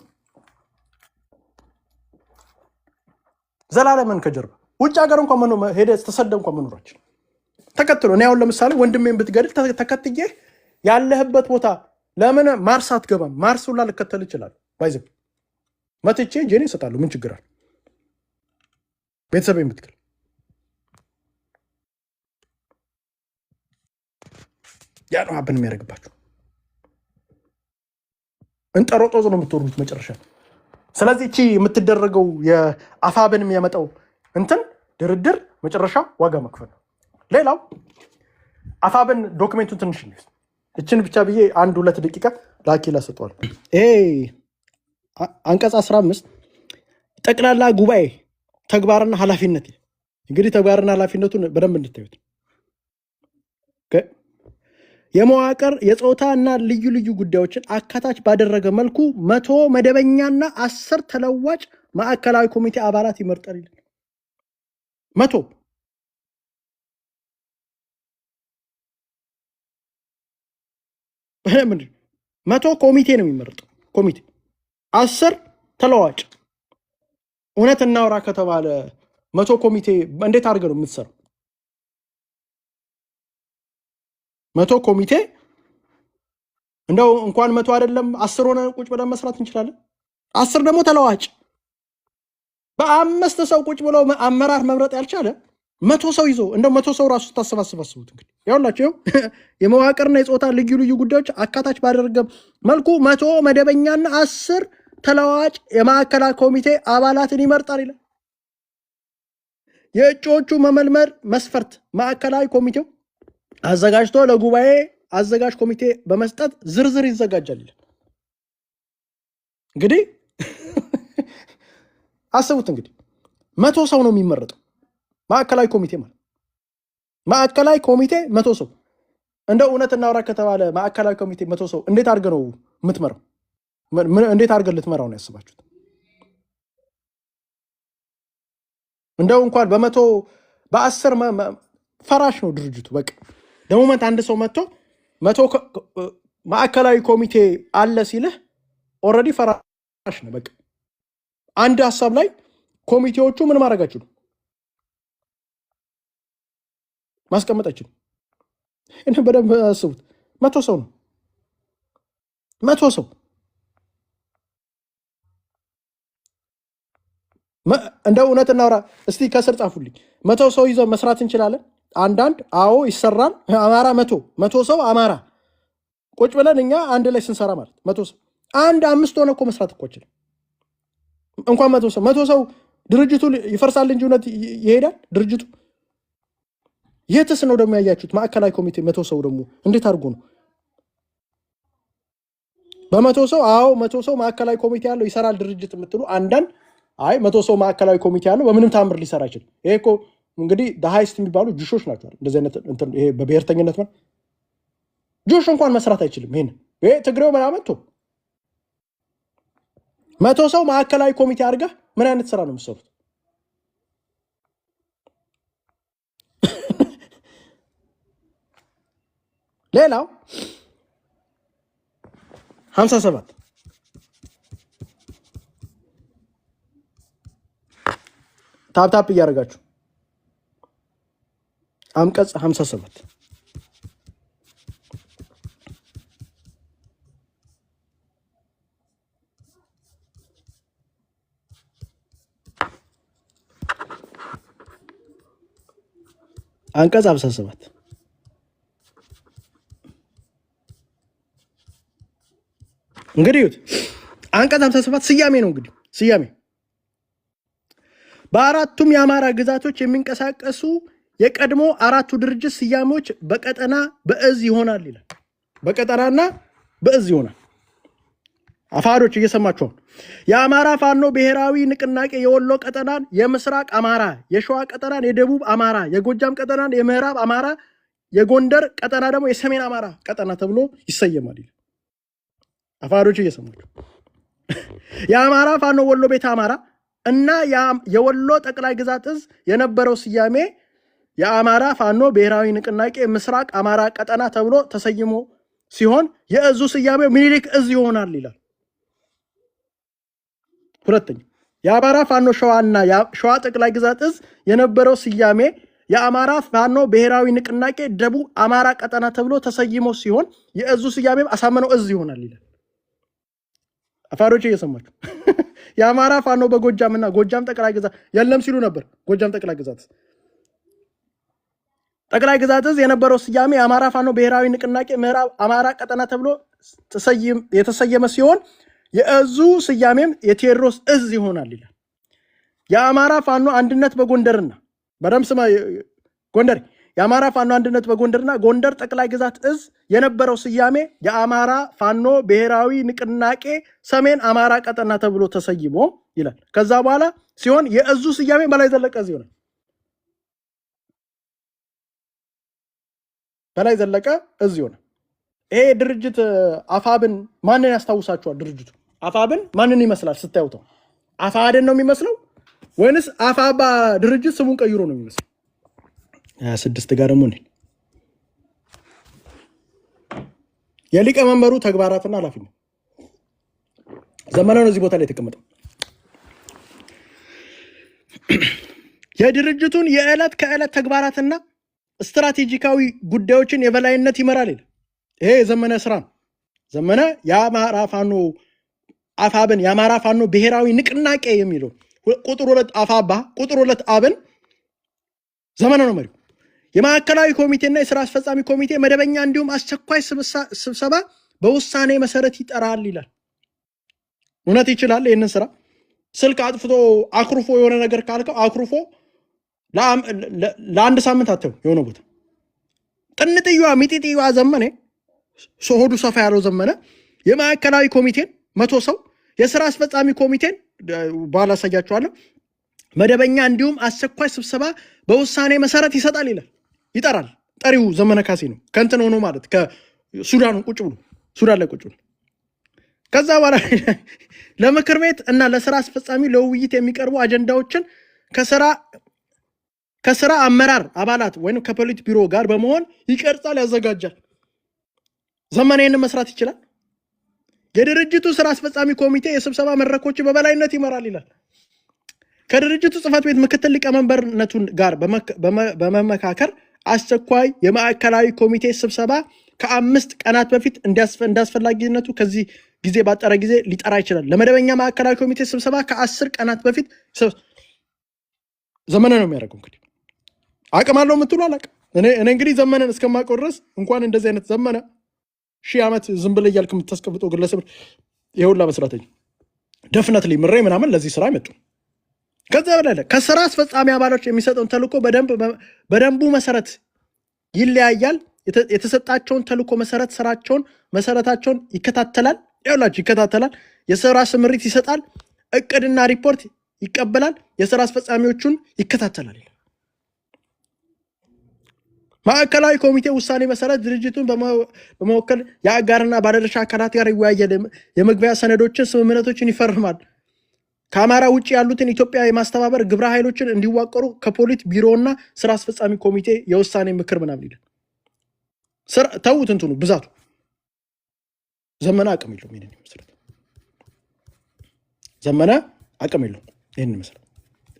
ዘላለምን ከጀርባ ውጭ ሀገር እንኳን ሄደህ ተሰደህ እንኳን መኖራችን ተከትሎ እኔ አሁን ለምሳሌ ወንድሜን ብትገድል ተከትዬ ያለህበት ቦታ ለምን ማርስ አትገባም? ማርስ ሁላ ልከተል ይችላል። By the way መትቼ እጄን እሰጣለሁ። ምን ችግር አለ? ቤተሰቤን ብትገል ያ ነው happen የሚያደርግባቸው። እንጠሮጦዝ ነው የምትወርዱት መጨረሻ። ስለዚህ እቺ የምትደረገው የአፋብን የሚያመጣው እንትን ድርድር መጨረሻ ዋጋ መክፈል ነው። ሌላው አፋብን document ኡን ትንሽ እንይዝ። እችን ብቻ ብዬ አንድ ሁለት ደቂቃ ለአኪላ ሰጠዋል። ይሄ አንቀጽ 15 ጠቅላላ ጉባኤ ተግባርና ኃላፊነት፣ እንግዲህ ተግባርና ኃላፊነቱን በደንብ እንድታዩት፣ የመዋቅር፣ የጾታ እና ልዩ ልዩ ጉዳዮችን አካታች ባደረገ መልኩ 100 መደበኛና 10 ተለዋጭ ማዕከላዊ ኮሚቴ አባላት ይመርጣል ይላል። 100 ምንድን 100 ኮሚቴ ነው የሚመረጠው። ኮሚቴ 10 ተለዋጭ። እውነት እናውራ ከተባለ 100 ኮሚቴ እንዴት አድርገህ ነው የምትሰራው? 100 ኮሚቴ እንደው እንኳን 100 አይደለም 10 ሆነ ቁጭ ብለን መስራት እንችላለን። 10 ደግሞ ተለዋጭ በ5 ሰው ቁጭ ብሎ አመራር መምረጥ ያልቻለ 100 ሰው ይዞ እንደው 100 ሰው ራሱ ስታሰባስብ አስቡት። እንግዲህ ይኸውላችሁ የመዋቅርና የጾታ ልዩ ልዩ ጉዳዮች አካታች ባደረገ መልኩ 100 መደበኛና 10 ተለዋጭ የማዕከላዊ ኮሚቴ አባላትን ይመርጣል ይላል። የእጩዎቹ መመልመር መስፈርት ማዕከላዊ ኮሚቴው አዘጋጅቶ ለጉባኤ አዘጋጅ ኮሚቴ በመስጠት ዝርዝር ይዘጋጃል ይላል። እንግዲህ አስቡት እንግዲህ 100 ሰው ነው የሚመረጠው ማዕከላዊ ኮሚቴ ማለት ማዕከላዊ ኮሚቴ 100 ሰው። እንደው እውነት እናውራ ከተባለ ማዕከላዊ ኮሚቴ 100 ሰው እንዴት አድርገህ ነው የምትመራው? እንዴት አድርገህ ልትመራው ነው ያስባችሁት? እንደው እንኳን በ100 በ10 ፈራሽ ነው ድርጅቱ። በቃ the moment አንድ ሰው መጥቶ 100 ማዕከላዊ ኮሚቴ አለ ሲልህ already ፈራሽ ነው። በቃ አንድ ሀሳብ ላይ ኮሚቴዎቹ ምን ማድረግ አይችሉም፣ ማስቀመጥ አይችሉም። ይህን በደንብ አስቡት። 100 ሰው ነው፣ 100 ሰው እንደው እውነት እናውራ እስቲ ከስር ጻፉልኝ። 100 ሰው ይዘው መስራት እንችላለን? አንዳንድ አዎ ይሰራል። አማራ 100 ሰው አማራ ቁጭ ብለን እኛ አንድ ላይ ስንሰራ ማለት 100 ሰው አንድ 5 ሆነ እኮ መስራት እኮ አይችልም። እንኳን 100 ሰው 100 ሰው ድርጅቱ ይፈርሳል እንጂ እውነት ይሄዳል ድርጅቱ? የትስ ነው ደግሞ ያያችሁት? ማዕከላዊ ኮሚቴ 100 ሰው ደግሞ እንዴት አድርጎ ነው በ100 ሰው? አዎ 100 ሰው ማዕከላዊ ኮሚቴ ያለው ይሰራል ድርጅት የምትሉ አንዳንድ አይ 100 ሰው ማዕከላዊ ኮሚቴ ያለው በምንም ታምር ሊሰራ አይችልም። ይሄ እኮ እንግዲህ the highest የሚባሉ ጁሾች ናቸው። እንደዚህ አይነት እንትን ይሄ በብሔርተኝነት ማለት ጁሽ እንኳን መስራት አይችልም። ይሄን ይሄ ትግሬው ምናምን ቶ 100 ሰው ማዕከላዊ ኮሚቴ አድርገህ ምን አይነት ስራ ነው የምትሰሩት? ሌላው 57 tap tap እያደረጋችሁ አንቀጽ 57 አንቀጽ 57 እንግዲህ ይሁት አንቀጽ 57 ስያሜ ነው። እንግዲህ ስያሜ በአራቱም የአማራ ግዛቶች የሚንቀሳቀሱ የቀድሞ አራቱ ድርጅት ስያሜዎች በቀጠና በእዝ ይሆናል ይላል። በቀጠናና በእዝ ይሆናል። አፋዶች እየሰማችሁ ነው። የአማራ ፋኖ ብሔራዊ ንቅናቄ የወሎ ቀጠናን የምስራቅ አማራ፣ የሸዋ ቀጠናን የደቡብ አማራ፣ የጎጃም ቀጠናን የምዕራብ አማራ፣ የጎንደር ቀጠና ደግሞ የሰሜን አማራ ቀጠና ተብሎ ይሰየማል ይላል። አፋዶች እየሰማችሁ የአማራ ፋኖ ወሎ ቤተ አማራ እና የወሎ ጠቅላይ ግዛት እዝ የነበረው ስያሜ የአማራ ፋኖ ብሔራዊ ንቅናቄ ምስራቅ አማራ ቀጠና ተብሎ ተሰይሞ ሲሆን የእዙ ስያሜ ምኒልክ እዝ ይሆናል ይላል። ሁለተኛ የአማራ ፋኖ ሸዋና ሸዋ ጠቅላይ ግዛት እዝ የነበረው ስያሜ የአማራ ፋኖ ብሔራዊ ንቅናቄ ደቡብ አማራ ቀጠና ተብሎ ተሰይሞ ሲሆን የእዙ ስያሜ አሳምነው እዝ ይሆናል ይላል። አፋሮች እየሰማችሁ የአማራ ፋኖ በጎጃምና ጎጃም ጠቅላይ ግዛት የለም ሲሉ ነበር። ጎጃም ጠቅላይ ግዛት ጠቅላይ ግዛት እዝ የነበረው ስያሜ የአማራ ፋኖ ብሔራዊ ንቅናቄ ምዕራብ አማራ ቀጠና ተብሎ የተሰየመ ሲሆን የእዙ ስያሜም የቴዎድሮስ እዝ ይሆናል ይላል። የአማራ ፋኖ አንድነት በጎንደርና በደምብ ስማ ጎንደር የአማራ ፋኖ አንድነት በጎንደርና ጎንደር ጠቅላይ ግዛት እዝ የነበረው ስያሜ የአማራ ፋኖ ብሔራዊ ንቅናቄ ሰሜን አማራ ቀጠና ተብሎ ተሰይሞ ይላል። ከዛ በኋላ ሲሆን የእዙ ስያሜ በላይ ዘለቀ እዝ ይሆናል። በላይ ዘለቀ እዝ ይሆናል። ይሄ ድርጅት አፋብን ማንን ያስታውሳችኋል? ድርጅቱ አፋብን ማንን ይመስላል ስታዩት? አፋድን ነው የሚመስለው ወይንስ አፋባ ድርጅት ስሙን ቀይሮ ነው የሚመስለው? 26 ጋር ደግሞ የሊቀመንበሩ ተግባራትና ኃላፊነት ዘመነ ነው እዚህ ቦታ ላይ የተቀመጠው። የድርጅቱን የዕለት ከዕለት ተግባራትና ስትራቴጂካዊ ጉዳዮችን የበላይነት ይመራል ይላል። ይሄ የዘመነ ስራ ነው። ዘመነ የአማራ ፋኖ አፋብን የአማራ ፋኖ ብሔራዊ ንቅናቄ የሚለው ቁጥር 2 አፋባ ቁጥር 2 አብን ዘመነ ነው መሪው። የማዕከላዊ ኮሚቴና የስራ አስፈጻሚ ኮሚቴ መደበኛ እንዲሁም አስቸኳይ ስብሰባ በውሳኔ መሰረት ይጠራል ይላል። እውነት ይችላል ይህንን ስራ። ስልክ አጥፍቶ አኩርፎ የሆነ ነገር ካልከው አኩርፎ ለአንድ ሳምንት አተው የሆነ ቦታ ጥንጥዩዋ ሚጢጥዩዋ ዘመኔ ሆዱ ሰፋ ያለው ዘመነ የማዕከላዊ ኮሚቴን 100 ሰው የስራ አስፈጻሚ ኮሚቴን በኋላ አሳያቸዋለሁ መደበኛ እንዲሁም አስቸኳይ ስብሰባ በውሳኔ መሰረት ይሰጣል ይላል። ይጠራል። ጠሪው ዘመነ ካሴ ነው። ከእንትን ሆኖ ማለት ከሱዳኑ ቁጭ ብሎ ሱዳን ላይ ቁጭ ብሎ ከዛ በኋላ ለምክር ቤት እና ለስራ አስፈጻሚ ለውይይት የሚቀርቡ አጀንዳዎችን ከስራ አመራር አባላት ወይም ከፖሊት ቢሮ ጋር በመሆን ይቀርጻል፣ ያዘጋጃል። ዘመነ ይህንን መስራት ይችላል። የድርጅቱ ስራ አስፈጻሚ ኮሚቴ የስብሰባ መድረኮች በበላይነት ይመራል ይላል። ከድርጅቱ ጽሕፈት ቤት ምክትል ሊቀመንበርነቱን ጋር በመመካከር አስቸኳይ የማዕከላዊ ኮሚቴ ስብሰባ ከ5 ቀናት በፊት እንዳስፈላጊነቱ ከዚህ ጊዜ ባጠረ ጊዜ ሊጠራ ይችላል። ለመደበኛ ማዕከላዊ ኮሚቴ ስብሰባ ከ10 ቀናት በፊት ዘመነ ነው የሚያደርገው። እንግዲህ አቅም አለው የምትሉ አላውቅም። እኔ እንግዲህ ዘመነን እስከማውቀው ድረስ እንኳን እንደዚህ አይነት ዘመነ ሺህ ዓመት ዝም ብለህ እያልክ የምታስቀምጠው ግለሰብ ይኸውላ መስራተኝ ደፍነት ላይ ምሬ ምናምን ለዚህ ስራ አይመጡም። ከዛ በላይ ከስራ አስፈጻሚ አባሎች የሚሰጠውን ተልእኮ በደንቡ መሰረት ይለያያል። የተሰጣቸውን ተልእኮ መሰረት ስራቸውን መሰረታቸውን ይከታተላል። ይኸውላችሁ ይከታተላል። የስራ ስምሪት ይሰጣል። እቅድና ሪፖርት ይቀበላል። የስራ አስፈጻሚዎቹን ይከታተላል። ማዕከላዊ ኮሚቴ ውሳኔ መሰረት ድርጅቱን በመወከል የአጋርና ባለድርሻ አካላት ጋር ይወያያል። የመግቢያ ሰነዶችን፣ ስምምነቶችን ይፈርማል። ከአማራ ውጭ ያሉትን ኢትዮጵያ የማስተባበር ግብረ ኃይሎችን እንዲዋቀሩ ከፖሊት ቢሮና ስራ አስፈጻሚ ኮሚቴ የውሳኔ ምክር ምናምን ይላል። ተዉት እንትኑ ብዛቱ ዘመነ አቅም የለውም። ይሄንን ይመስላል። ዘመነ አቅም የለውም። ይሄንን ይመስላል።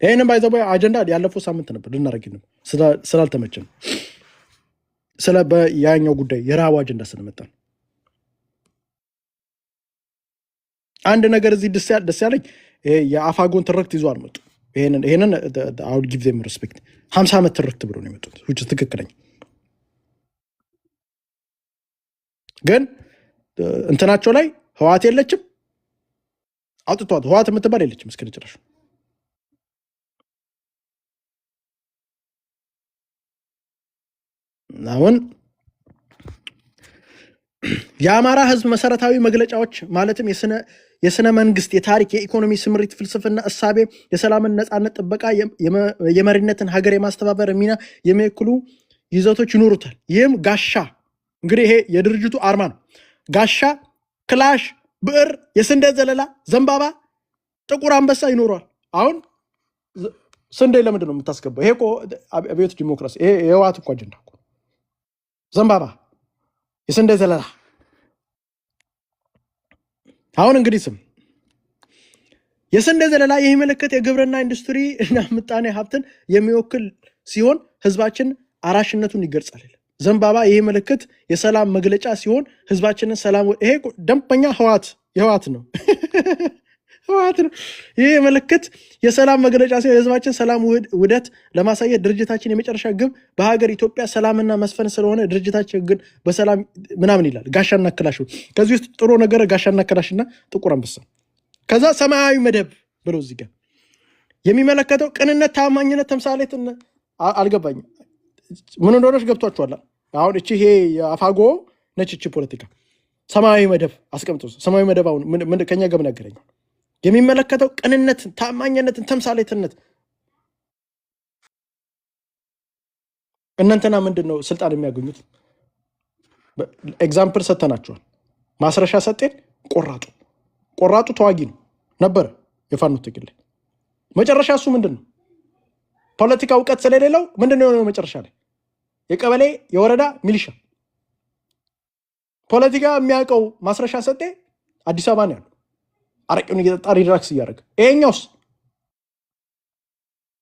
ይሄንን ባይዘው አጀንዳ ያለፈው ሳምንት ነበር ልናደርግ ነበር ስላልተመቸን ስለ ያኛው ጉዳይ የረሃቡ አጀንዳ ስለመጣ ነው። አንድ ነገር እዚህ ደስ ያለኝ ይሄ የአፋጎን ትርክት ይዞ አልመጡ። ይሄንን I would give them respect 50 ዓመት ትርክት ብሎ ነው የመጡት፣ which is ትክክለኛ። ግን እንትናቸው ላይ ህወሓት የለችም፣ አውጥቷት ህወሓት የምትባል የለችም እስከ ጭራሽ። አሁን የአማራ ህዝብ መሰረታዊ መግለጫዎች ማለትም የስነ መንግስት፣ የታሪክ፣ የኢኮኖሚ ስምሪት፣ ፍልስፍና፣ እሳቤ፣ የሰላምን ነፃነት ጥበቃ፣ የመሪነትን ሀገር የማስተባበር ሚና የሚወክሉ ይዘቶች ይኖሩታል። ይህም ጋሻ እንግዲህ ይሄ የድርጅቱ አርማ ነው። ጋሻ፣ ክላሽ፣ ብዕር፣ የስንዴ ዘለላ፣ ዘንባባ፣ ጥቁር አንበሳ ይኖረዋል። አሁን ስንዴ ለምንድን ነው የምታስገባው? ይሄ እኮ አብዮት ዲሞክራሲ፣ ይሄ የህወሓት እኮ አጀንዳ እኮ። ዘንባባ፣ የስንዴ ዘለላ። አሁን እንግዲህ ስም የስንዴ ዘለላ ይህ ምልክት የግብርና ኢንዱስትሪ እና ምጣኔ ሀብትን የሚወክል ሲሆን ህዝባችን አራሽነቱን ይገልጻል። ዘንባባ ይህ ምልክት የሰላም መግለጫ ሲሆን ህዝባችንን ሰላም፣ ይሄ ደንበኛ ህወሓት የህወሓት ነው። ህወሓት ነው። ይህ ምልክት የሰላም መግለጫ ሲሆን የህዝባችን ሰላም ውህደት ለማሳየት ድርጅታችን የመጨረሻ ግብ በሀገር ኢትዮጵያ ሰላምና መስፈን ስለሆነ ድርጅታችን ግን በሰላም ምናምን ይላል። ጋሻና ክላሽ። ከዚህ ውስጥ ጥሩ ነገር ጋሻና ክላሽና ጥቁር አንበሳ። ከዛ ሰማያዊ መደብ ብለው እዚህ ጋር የሚመለከተው ቅንነት፣ ታማኝነት፣ ተምሳሌት አልገባኝም። ምን እንደሆነች ገብቷችኋል? አሁን እቺ ይሄ የአፋጎ ነች። እቺ ፖለቲካ ሰማያዊ መደብ አስቀምጦ ሰማያዊ መደብ አሁን ምን ከኛ ጋር ምን ያገናኘው? የሚመለከተው ቅንነትን፣ ታማኝነትን፣ ተምሳሌትነት። እናንተና ምንድነው ስልጣን የሚያገኙት? Example ሰተናቸዋል። ማስረሻ ሰጤን ቆራጡ ተዋጊ ነው ነበር የፋኖ ትግል ላይ። መጨረሻ እሱ ምንድነው ፖለቲካ እውቀት ስለሌለው ምንድነው የሆነው? መጨረሻ ላይ የቀበሌ የወረዳ ሚሊሻ። ፖለቲካ የሚያውቀው ማስረሻ ሰጤ አዲስ አበባ ነው ያለው፣ አረቄውን እየጠጣ relax እያደረገ። ይሄኛውስ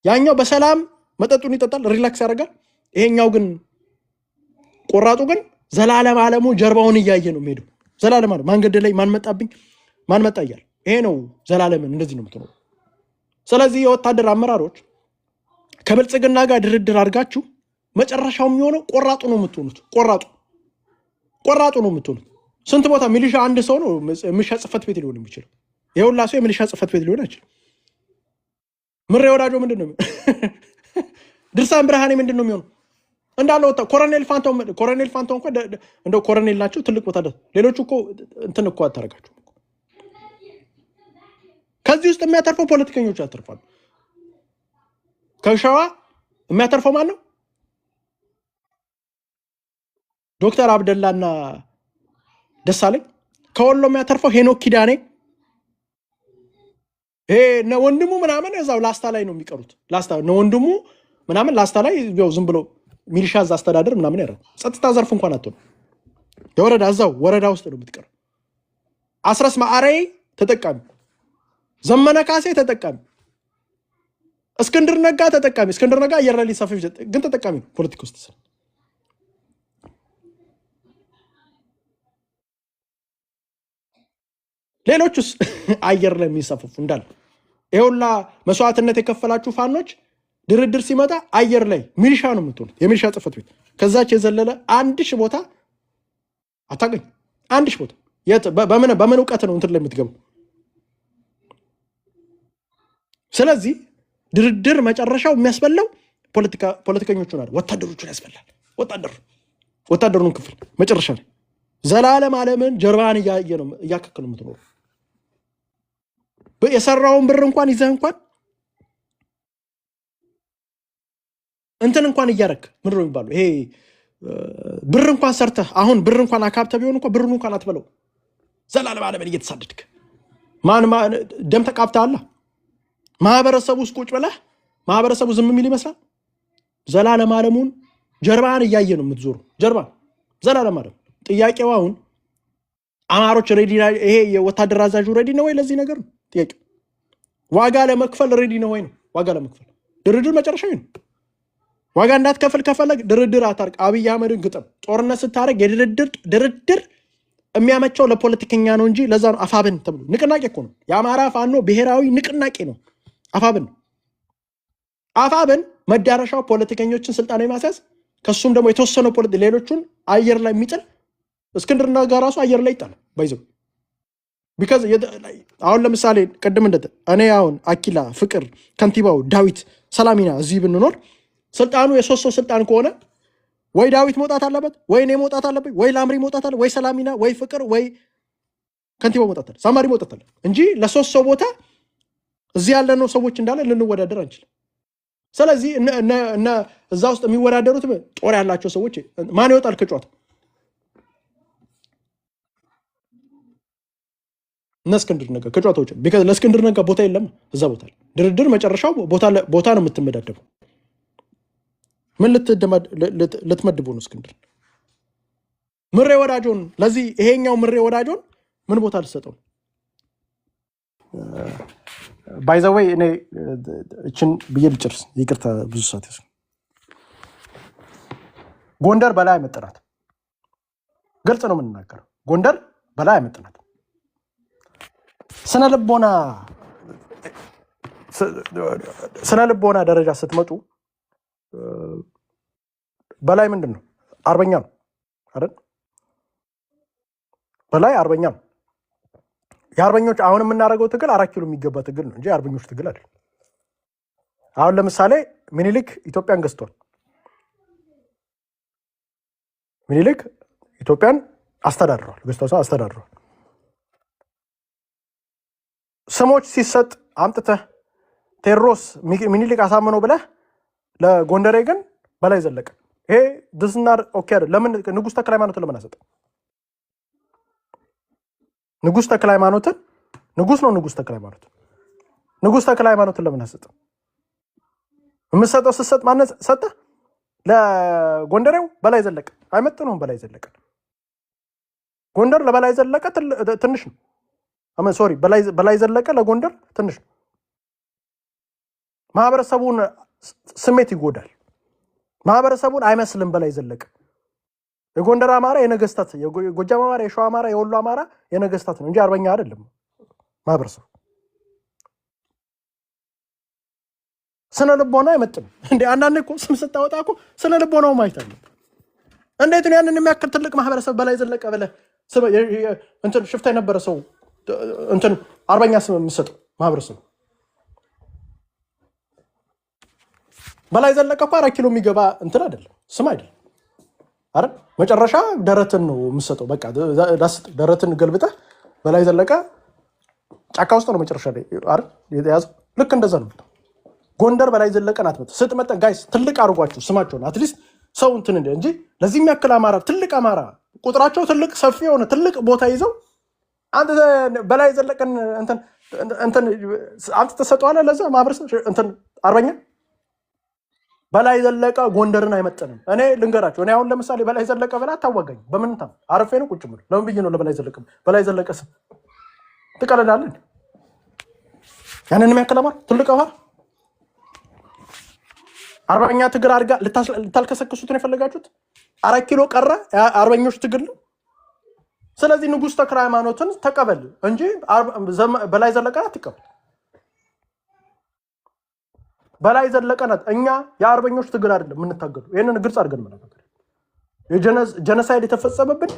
ያኛው በሰላም መጠጡን ይጠጣል፣ relax ያደርጋል። ይሄኛው ግን ቆራጡ ግን ዘላለም አለሙ ጀርባውን እያየ ነው የሚሄደው። ዘላለም አለሙ ማን ገደለኝ፣ ማን መጣብኝ፣ ማን መጣ እያለ ይሄ ነው ዘላለምን። እንደዚህ ነው የምትኖረው። ስለዚህ የወታደር አመራሮች ከብልጽግና ጋር ድርድር አድርጋችሁ መጨረሻው የሚሆነው ቆራጡ ነው የምትሆኑት። ቆራጡ ቆራጡ ነው የምትሆኑት። ስንት ቦታ ሚሊሻ አንድ ሰው ነው የሚሊሻ ጽሕፈት ቤት ሊሆን የሚችለው። ይሄ ሁላ ሰው የሚሊሻ ጽሕፈት ቤት ሊሆን አይችልም። ምሬ ወዳጆ ምንድን ነው? ድርሳን ብርሃኔ ምንድን ነው የሚሆነው? እንዳለ ወጣ ኮሎኔል ፋንታው ኮሎኔል ፋንታው እንኳን እንደው ኮሎኔል ናቸው ትልቅ ቦታ ደርሰው፣ ሌሎቹ እኮ እንትን እኮ አታደርጋቸውም። ከዚህ ውስጥ የሚያተርፈው ፖለቲከኞች ያተርፋሉ። ከሸዋ የሚያተርፈው ማን ነው? ዶክተር አብደላና ደሳለኝ። ከወሎ የሚያተርፈው ሄኖክ ኪዳኔ፣ ይሄ እነ ወንድሙ ምናምን እዛው ላስታ ላይ ነው የሚቀሩት። ላስታ እነ ወንድሙ ምናምን ላስታ ላይ ያው ዝም ብሎ ሚሊሻ እዛ አስተዳደር ምናምን ያደርጋል። ጸጥታ ዘርፍ እንኳን አትሆንም። የወረዳ እዛው ወረዳ ውስጥ ነው የምትቀረው። አስረስ ማዕረይ ተጠቃሚ፣ ዘመነ ካሴ ተጠቃሚ፣ እስክንድር ነጋ ተጠቃሚ። እስክንድር ነጋ አየር ላይ ሊሳፈፍ ይችላል፣ ግን ተጠቃሚ ነው ፖለቲካ ውስጥ። ሌሎቹስ አየር ላይ የሚሳፈፉ እንዳለ ይሄ ሁላ መስዋዕትነት የከፈላችሁ ፋኖች ድርድር ሲመጣ አየር ላይ ሚሊሻ ነው የምትሆኑት። የሚሊሻ ጽሕፈት ቤት ከዛች የዘለለ 1000 ቦታ አታገኝ። 1000 ቦታ የት በምን በምን እውቀት ነው እንትን ላይ የምትገባው? ስለዚህ ድርድር መጨረሻው የሚያስበላው ፖለቲከኞቹን አይደል፣ ወታደሮቹን ያስበላል። ወታደሩን ክፍል መጨረሻ ላይ ዘላለም ዓለምን ጀርባን እያየ ነው እያከክ ነው የምትኖረው። የሰራውን ብር እንኳን ይዘህ እንኳን እንትን እንኳን እያረክ ምንድን ነው የሚባለው ይሄ ብር እንኳን ሰርተህ አሁን ብር እንኳን አካብተህ ቢሆን እንኳን ብሩን እንኳን አትበለው። ዘላለም ዓለምን እየተሳደድክ ማን ደም ተቃብተሃል። ማህበረሰቡ ውስጥ ቁጭ ብለህ ማህበረሰቡ ዝም የሚል ይመስላል? ዘላለም ዓለሙን ጀርባን እያየ ነው የምትዞሩ። ጀርባን ዘላለም ዓለም። ጥያቄው አሁን አማሮች ready፣ ይሄ የወታደር አዛዡ ready ነው ወይ ለዚህ ነገር ነው ጥያቄው። ዋጋ ለመክፈል ready ነው ወይ ነው። ዋጋ ለመክፈል ድርድር መጨረሻዊ ነው። ዋጋ እንዳትከፍል ከፈለግ ድርድር አታርቅ። አብይ አህመድን ግጥም። ጦርነት ስታደርግ የድርድር ድርድር የሚያመቸው ለፖለቲከኛ ነው እንጂ ለዛ ነው አፋብን ተብሎ ንቅናቄ እኮ ነው። የአማራ ፋኖ ብሔራዊ ንቅናቄ ነው አፋብን። አፋብን መዳረሻው ፖለቲከኞችን ስልጣን የማስያዝ ከሱም ደግሞ የተወሰነ ሌሎቹን አየር ላይ የሚጥል እስክንድር ነጋ ራሱ አየር ላይ ይጣላል። By the way because አሁን ለምሳሌ ቅድም እንደ እኔ አሁን አኪላ፣ ፍቅር፣ ከንቲባው፣ ዳዊት፣ ሰላሚና እዚህ ብንኖር ስልጣኑ የሶስት ሰው ስልጣን ከሆነ ወይ ዳዊት መውጣት አለበት፣ ወይ እኔ መውጣት አለብኝ፣ ወይ ላምሪ መውጣት አለ፣ ወይ ሰላሚና፣ ወይ ፍቅር፣ ወይ ከንቲባው መውጣት አለ፣ ሳማሪ መውጣት አለ እንጂ ለሶስት ሰው ቦታ እዚህ ያለነው ሰዎች እንዳለ ልንወዳደር አንችልም። ስለዚህ እነ እዛ ውስጥ የሚወዳደሩት ጦር ያላቸው ሰዎች ማን ይወጣል ከጨዋታ? እነ እስክንድር ነጋ ከጨዋታ ውጭ። Because ለእስክንድር ነጋ ቦታ የለም እዛ ቦታ ላይ። ድርድር መጨረሻው ቦታ ነው የምትመዳደበው። ምን ልትመድቡ ነው እስክንድር? ምሬ ወዳጆን ለዚህ ይሄኛው ምሬ ወዳጆን ምን ቦታ ልትሰጠው? By the way እኔ እችን ብዬ ልጨርስ፣ ይቅርታ ብዙ ሰዓት ያዝ። ጎንደር በላይ አይመጥናት። ግልጽ ነው የምንናገረው። ጎንደር በላይ አይመጥናት። ስነ ልቦና ደረጃ ስትመጡ በላይ ምንድን ነው? አርበኛ ነው አይደል? በላይ አርበኛ ነው። የአርበኞች አሁን የምናደርገው ትግል 4 ኪሎ የሚገባ ትግል ነው እንጂ የአርበኞች ትግል አይደለም። አሁን ለምሳሌ ሚኒሊክ ኢትዮጵያን ገዝቷል። ሚኒሊክ ኢትዮጵያን አስተዳድረዋል፣ ገዝቷል፣ አስተዳድረዋል። ስሞች ሲሰጥ አምጥተህ ቴዎድሮስ፣ ሚኒሊክ አሳምነው ብለህ ለጎንደሬ ግን በላይ ዘለቀ ይሄ ድስናር okay አይደል? ለምን ንጉሥ ተክለ ሃይማኖትን ለምን አሰጠ? ንጉሥ ተክለ ሃይማኖትን ንጉሥ ነው። ንጉሥ ተክለ ሃይማኖት ንጉሥ ተክለ ሃይማኖትን ለምን አሰጠ? የምትሰጠው ስትሰጥ ማንን ሰጠህ? ለጎንደሬው በላይ ዘለቀ አይመጥነውም። በላይ ዘለቀ ጎንደር ለበላይ ዘለቀ ትንሽ ነው። Sorry በላይ ዘለቀ ለጎንደር ትንሽ ነው። ማህበረሰቡን ስሜት ይጎዳል። ማህበረሰቡን አይመስልም። በላይ ዘለቀ የጎንደር አማራ የነገስታት፣ የጎጃም አማራ፣ የሸዋ አማራ፣ የወሎ አማራ የነገስታት ነው እንጂ አርበኛ አይደለም። ማህበረሰቡ ስነ ልቦና አይመጥንም። እንደ አንዳንዴ እኮ ስም ስታወጣ እኮ ስነ ልቦናው ማየት አለብህ። እንዴት ነው ያንን የሚያክል ትልቅ ማህበረሰብ በላይ ዘለቀ ብለህ እንትን ሽፍታ የነበረ ሰው እንትን አርበኛ ስም የምሰጠው ማህበረሰቡ? በላይ ዘለቀ እኮ 4 ኪሎ የሚገባ እንትን አይደለም፣ ስም አይደለም አይደል? መጨረሻ ደረትን ነው የምሰጠው። በቃ ደረትን ገልብጠህ በላይ ዘለቀ ጫካ ውስጥ ነው መጨረሻ ላይ አይደል የተያዘው? ልክ እንደዛ ነው። ጎንደር በላይ ዘለቀን አትመጣ ስትመጣ guys ትልቅ አድርጓቸው ስማቸውን at least ሰው እንትን እንጂ ለዚህ የሚያክል አማራ፣ ትልቅ አማራ፣ ቁጥራቸው ትልቅ ሰፊ የሆነ ትልቅ ቦታ ይዘው አንተ በላይ ዘለቀን እንትን እንትን አንተ ተሰጠዋለህ ለዛ ማህበረሰብ እንትን አርበኛ። በላይ ዘለቀ ጎንደርን አይመጥንም። እኔ ልንገራቸው፣ እኔ አሁን ለምሳሌ በላይ ዘለቀ ብለህ አታዋጋኝ። በምን አርፌ ነው ቁጭ ብሎ ለምን ብዬ ነው ለበላይ ዘለቀ በላይ ዘለቀ ስም ትቀልዳለህ? ያንን የሚያክል አማራ፣ ትልቅ አማራ አርበኛ ትግል አድርጋ ልታልከሰክሱት ነው የፈለጋችሁት? 4 ኪሎ ቀረ አርበኞች ትግል ነው። ስለዚህ ንጉሥ ተክለ ሃይማኖትን ተቀበል እንጂ በላይ ዘለቀን አትቀበል። በላይ ዘለቀ ናት። እኛ የአርበኞች ትግል አይደለም የምንታገሉ። ይህንን ግልጽ አድርገን መነጋገር፣ genocide የተፈጸመብን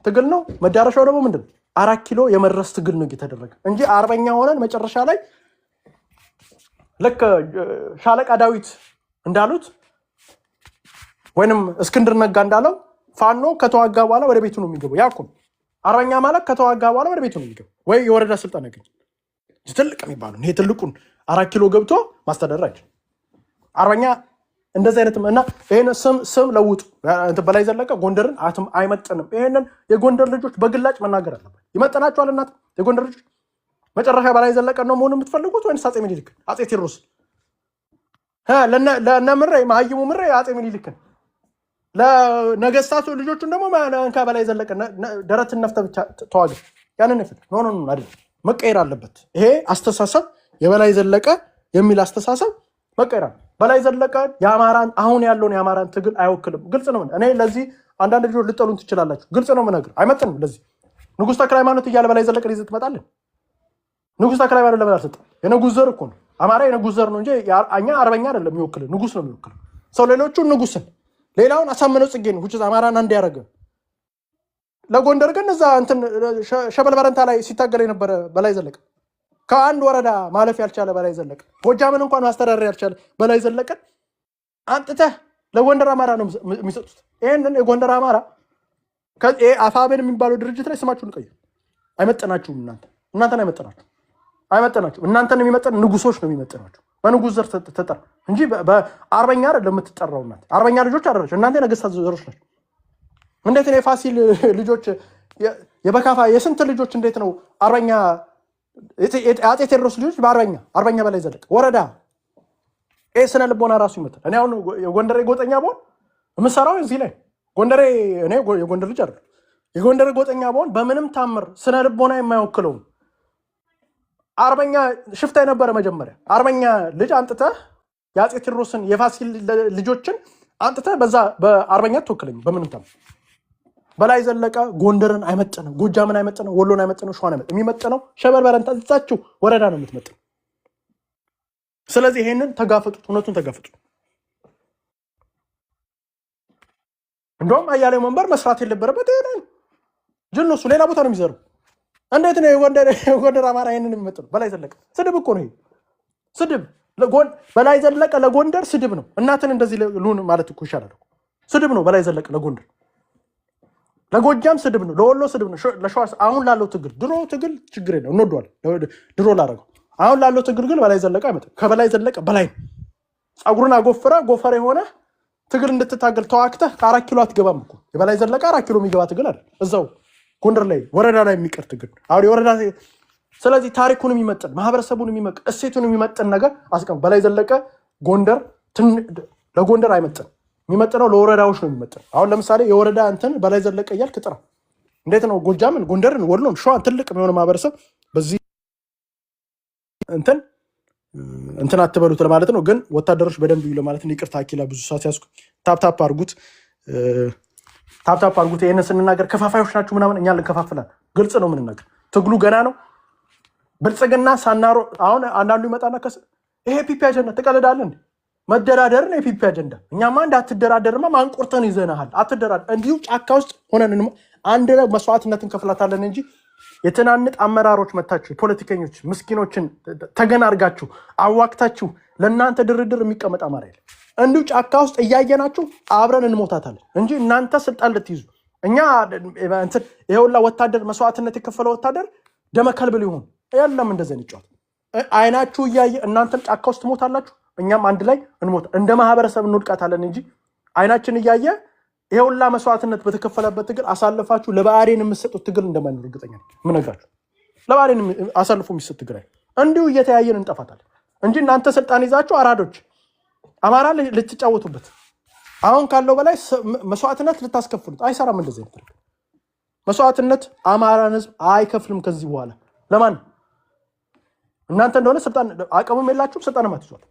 ትግል ነው። መዳረሻው ደግሞ ምንድን ነው? 4 ኪሎ የመድረስ ትግል ነው እየተደረገ እንጂ አርበኛ ሆነን መጨረሻ ላይ ልክ ሻለቃ ዳዊት እንዳሉት ወይንም እስክንድር ነጋ እንዳለው ፋኖ ከተዋጋ በኋላ ወደ ቤቱ ነው የሚገባው። ያ እኮ ነው። አርበኛ ማለት ከተዋጋ በኋላ ወደ ቤቱ ነው የሚገባው ወይ የወረዳ ስልጣን ያገኛል። ትልቅ የሚባለው ይሄ ትልቁን 4 ኪሎ ገብቶ ማስተዳደር አይችልም። አርበኛ እንደዚህ አይነት እና ይህን ስም ለውጡ። እንትን በላይ ዘለቀ ጎንደርን አይመጥንም። ይህንን የጎንደር ልጆች በግላጭ መናገር አለበት። ይመጥናቸዋል። እናት የጎንደር ልጆች መጨረሻ በላይ ዘለቀ ነው መሆኑ የምትፈልጉት ወይንስ አፄ ምኒልክን፣ አፄ ቴዎድሮስን? ለእነ ምሬ መሀይሙ ምሬ አፄ ምኒልክን፣ ለነገስታቱ ልጆቹን ደግሞ እንካ በላይ ዘለቀ ደረትን ነፍተህ ብቻ ተዋጋ። ያንን ይፍል no no no አይደለም፣ መቀየር አለበት። ይሄ አስተሳሰብ የበላይ ዘለቀ የሚል አስተሳሰብ መቀየር አለ። በላይ ዘለቀ የአማራን አሁን ያለውን የአማራን ትግል አይወክልም። ግልጽ ነው። እኔ ለዚህ አንዳንድ ልጆች ልጠሉን ትችላላችሁ። ግልጽ ነው የምነግርህ፣ አይመጥንም። ለዚህ ንጉሥ ተክለ ሃይማኖት እያለ በላይ ዘለቀ ይዘህ ትመጣለህ። ንጉሥ ተክለ ሃይማኖት ለምን አልሰጠም? የንጉሥ ዘር እኮ ነው። አማራ የንጉሥ ዘር ነው እንጂ እኛ አርበኛ አይደለም የሚወክል፣ ንጉሥ ነው የሚወክል ሰው። ሌሎቹን ንጉሥን ሌላውን አሳምነው ጽጌን which is አማራን አንድ ያደረገ፣ ለጎንደር ግን እዛ እንትን ሸበል በረንታ ላይ ሲታገል የነበረ በላይ ዘለቀ፣ ከአንድ ወረዳ ማለፍ ያልቻለ በላይ ዘለቀ፣ ጎጃምን እንኳን ማስተዳደር ያልቻለ በላይ ዘለቀን አምጥተህ ለጎንደር አማራ ነው የሚሰጡት። ይህንን የጎንደር አማራ ይሄ አፋብን የሚባለው ድርጅት ላይ ስማችሁን ቀይሩ። አይመጥናችሁም። እናንተን አይመጥናችሁ አይመጥናችሁም። እናንተን የሚመጥን ንጉሶች ነው የሚመጥናችሁ። በንጉስ ዘር ተጠራ እንጂ በአርበኛ አይደለም የምትጠራው። እናንተ አርበኛ ልጆች አይደላችሁ። እናንተ የነገስታት ዘሮች ናቸው። እንዴት ነው የፋሲል ልጆች የበካፋ የስንት ልጆች እንዴት ነው አርበኛ የአፄ ቴዎድሮስ ልጆች በአርበኛ አርበኛ በላይ ዘለቀ ወረዳ ይህ ስነ ልቦና ራሱ ይመጣል። እኔ አሁን የጎንደሬ ጎጠኛ ብሆን የምሰራው እዚህ ላይ ጎንደሬ እኔ የጎንደር ልጅ አይደለም። የጎንደሬ ጎጠኛ ብሆን በምንም ታምር ስነ ልቦና የማይወክለውን አርበኛ ሽፍታ የነበረ መጀመሪያ አርበኛ ልጅ አምጥተህ የአፄ ቴዎድሮስን የፋሲል ልጆችን አምጥተህ በዛ በአርበኛ ትወክለኝ በምንም ታምር። በላይ ዘለቀ ጎንደርን አይመጥንም፣ ጎጃምን አይመጥንም፣ ወሎን አይመጥንም፣ ሸዋን አይመጥንም። የሚመጥነው ሸበል በረንታ እዛችሁ ወረዳ ነው የምትመጥነው። ስለዚህ ይሄንን ተጋፈጡት፣ እውነቱን ተጋፈጡት። እንደውም አያሌው መንበር መስራት የነበረበት ይሄ ነው። ጅል ነው እሱ፣ ሌላ ቦታ ነው የሚዘሩ። እንዴት ነው የጎንደር አማራ ይሄንን የሚመጥነው? በላይ ዘለቀ ስድብ እኮ ነው ይሄ ስድብ። በላይ ዘለቀ ለጎንደር ስድብ ነው። እናትን እንደዚህ ልሁን ማለት እኮ ይሻላል እኮ። ስድብ ነው በላይ ዘለቀ ለጎንደር፣ ለጎጃም ስድብ ነው፣ ለወሎ ስድብ ነው፣ ለሸዋ አሁን ላለው ትግል፣ ድሮ ትግል ችግር የለው እንወደዋለን። ድሮ ላደረገው አሁን ላለው ትግል ግን በላይ ዘለቀ አይመጣም። ከበላይ ዘለቀ በላይ ነው። ፀጉሩን አጎፍረ ጎፈር የሆነ ትግል እንድትታገል ተዋክተህ ከ4 ኪሎ አትገባም እኮ። የበላይ ዘለቀ 4 ኪሎ የሚገባ ትግል አይደል። እዛው ጎንደር ላይ ወረዳ ላይ የሚቀር ትግል አሁን የወረዳ። ስለዚህ ታሪኩን የሚመጥን፣ ማህበረሰቡን የሚመጥን፣ እሴቱን የሚመጥን ነገር አስቀምጥ። በላይ ዘለቀ ጎንደር ለጎንደር አይመጥን። የሚመጥነው ለወረዳዎች ነው የሚመጥን። አሁን ለምሳሌ የወረዳ እንትን በላይ ዘለቀ እያልክ ጥራ። እንዴት ነው ጎጃምን፣ ጎንደርን፣ ወሎን፣ ሸዋን ትልቅ የሆነ ማህበረሰብ በዚህ እንትን እንትን አትበሉት ለማለት ነው። ግን ወታደሮች በደንብ እዩ ለማለት ነው። ይቅርታ አኪላ ብዙ ሰዓት ያዝኩ። Tap tap አድርጉት፣ tap tap አድርጉት። ይህንን ስንናገር ከፋፋዮች ናችሁ ምናምን፣ እኛ ልንከፋፍላል። ግልጽ ነው የምንናገር። ትግሉ ገና ነው። ብልጽግና ሳናሮ አሁን አንዳንዱ ይመጣና ከስ ይሄ PP አጀንዳ ትቀልዳለህ እንዴ? መደራደር ነው የ PP አጀንዳ። እኛማ እንዳትደራደርማ ማንቁርተን ይዘናሃል። አትደራደር። እንዲሁ ጫካ ውስጥ ሆነን አንድ ላይ መስዋዕትነት እንከፍላታለን እንጂ የትናንጥ አመራሮች መታችሁ ፖለቲከኞች ምስኪኖችን ተገን አድርጋችሁ አዋክታችሁ ለእናንተ ድርድር የሚቀመጥ አማራ የለም። እንዲሁ ጫካ ውስጥ እያየናችሁ አብረን እንሞታታለን እንጂ እናንተ ስልጣን ልትይዙ እኛ እንትን ይሄ ሁላ ወታደር መስዋዕትነት የከፈለ ወታደር ደመ ከልብ ሊሆን የለም። እንደዚህ አይነት ጨዋታ አይናችሁ እያየ እናንተም ጫካ ውስጥ ትሞታላችሁ፣ እኛም አንድ ላይ እንሞት እንደ ማህበረሰብ እንወድቃታለን እንጂ አይናችን እያየ ይሄ ሁላ መስዋዕትነት በተከፈለበት ትግል አሳልፋችሁ ለብአዴን የምትሰጡት ትግል እንደማይኖር እርግጠኛ ነኝ። የምነግራችሁ ለብአዴን አሳልፎ የሚሰጥ ትግል አይደለም። እንዲሁ እየተያየን እንጠፋታለን እንጂ እናንተ ስልጣን ይዛችሁ አራዶች አማራ ልትጫወቱበት አሁን ካለው በላይ መስዋዕትነት ልታስከፍሉት አይሰራም። እንደዚህ አይነት ነገር መስዋዕትነት አማራን ህዝብ አይከፍልም ከዚህ በኋላ ለማን እናንተ እንደሆነ ስልጣን አቅምም የላችሁም፣ ስልጣንም አትይዟል።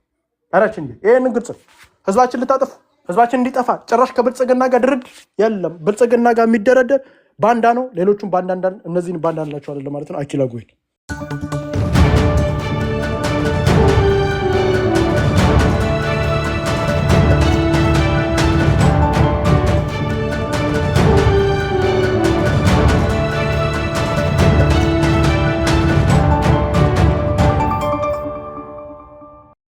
አራችን ይህንን ግልጽ ነው። ህዝባችን ልታጠፉ ህዝባችን እንዲጠፋ ጭራሽ ከብልጽግና ጋር ድርድር የለም። ብልጽግና ጋር የሚደረደር ባንዳ ነው። ሌሎቹም ባንዳ እነዚህን ባንዳ እንላቸዋለን ማለት ነው። አኪላ go ahead።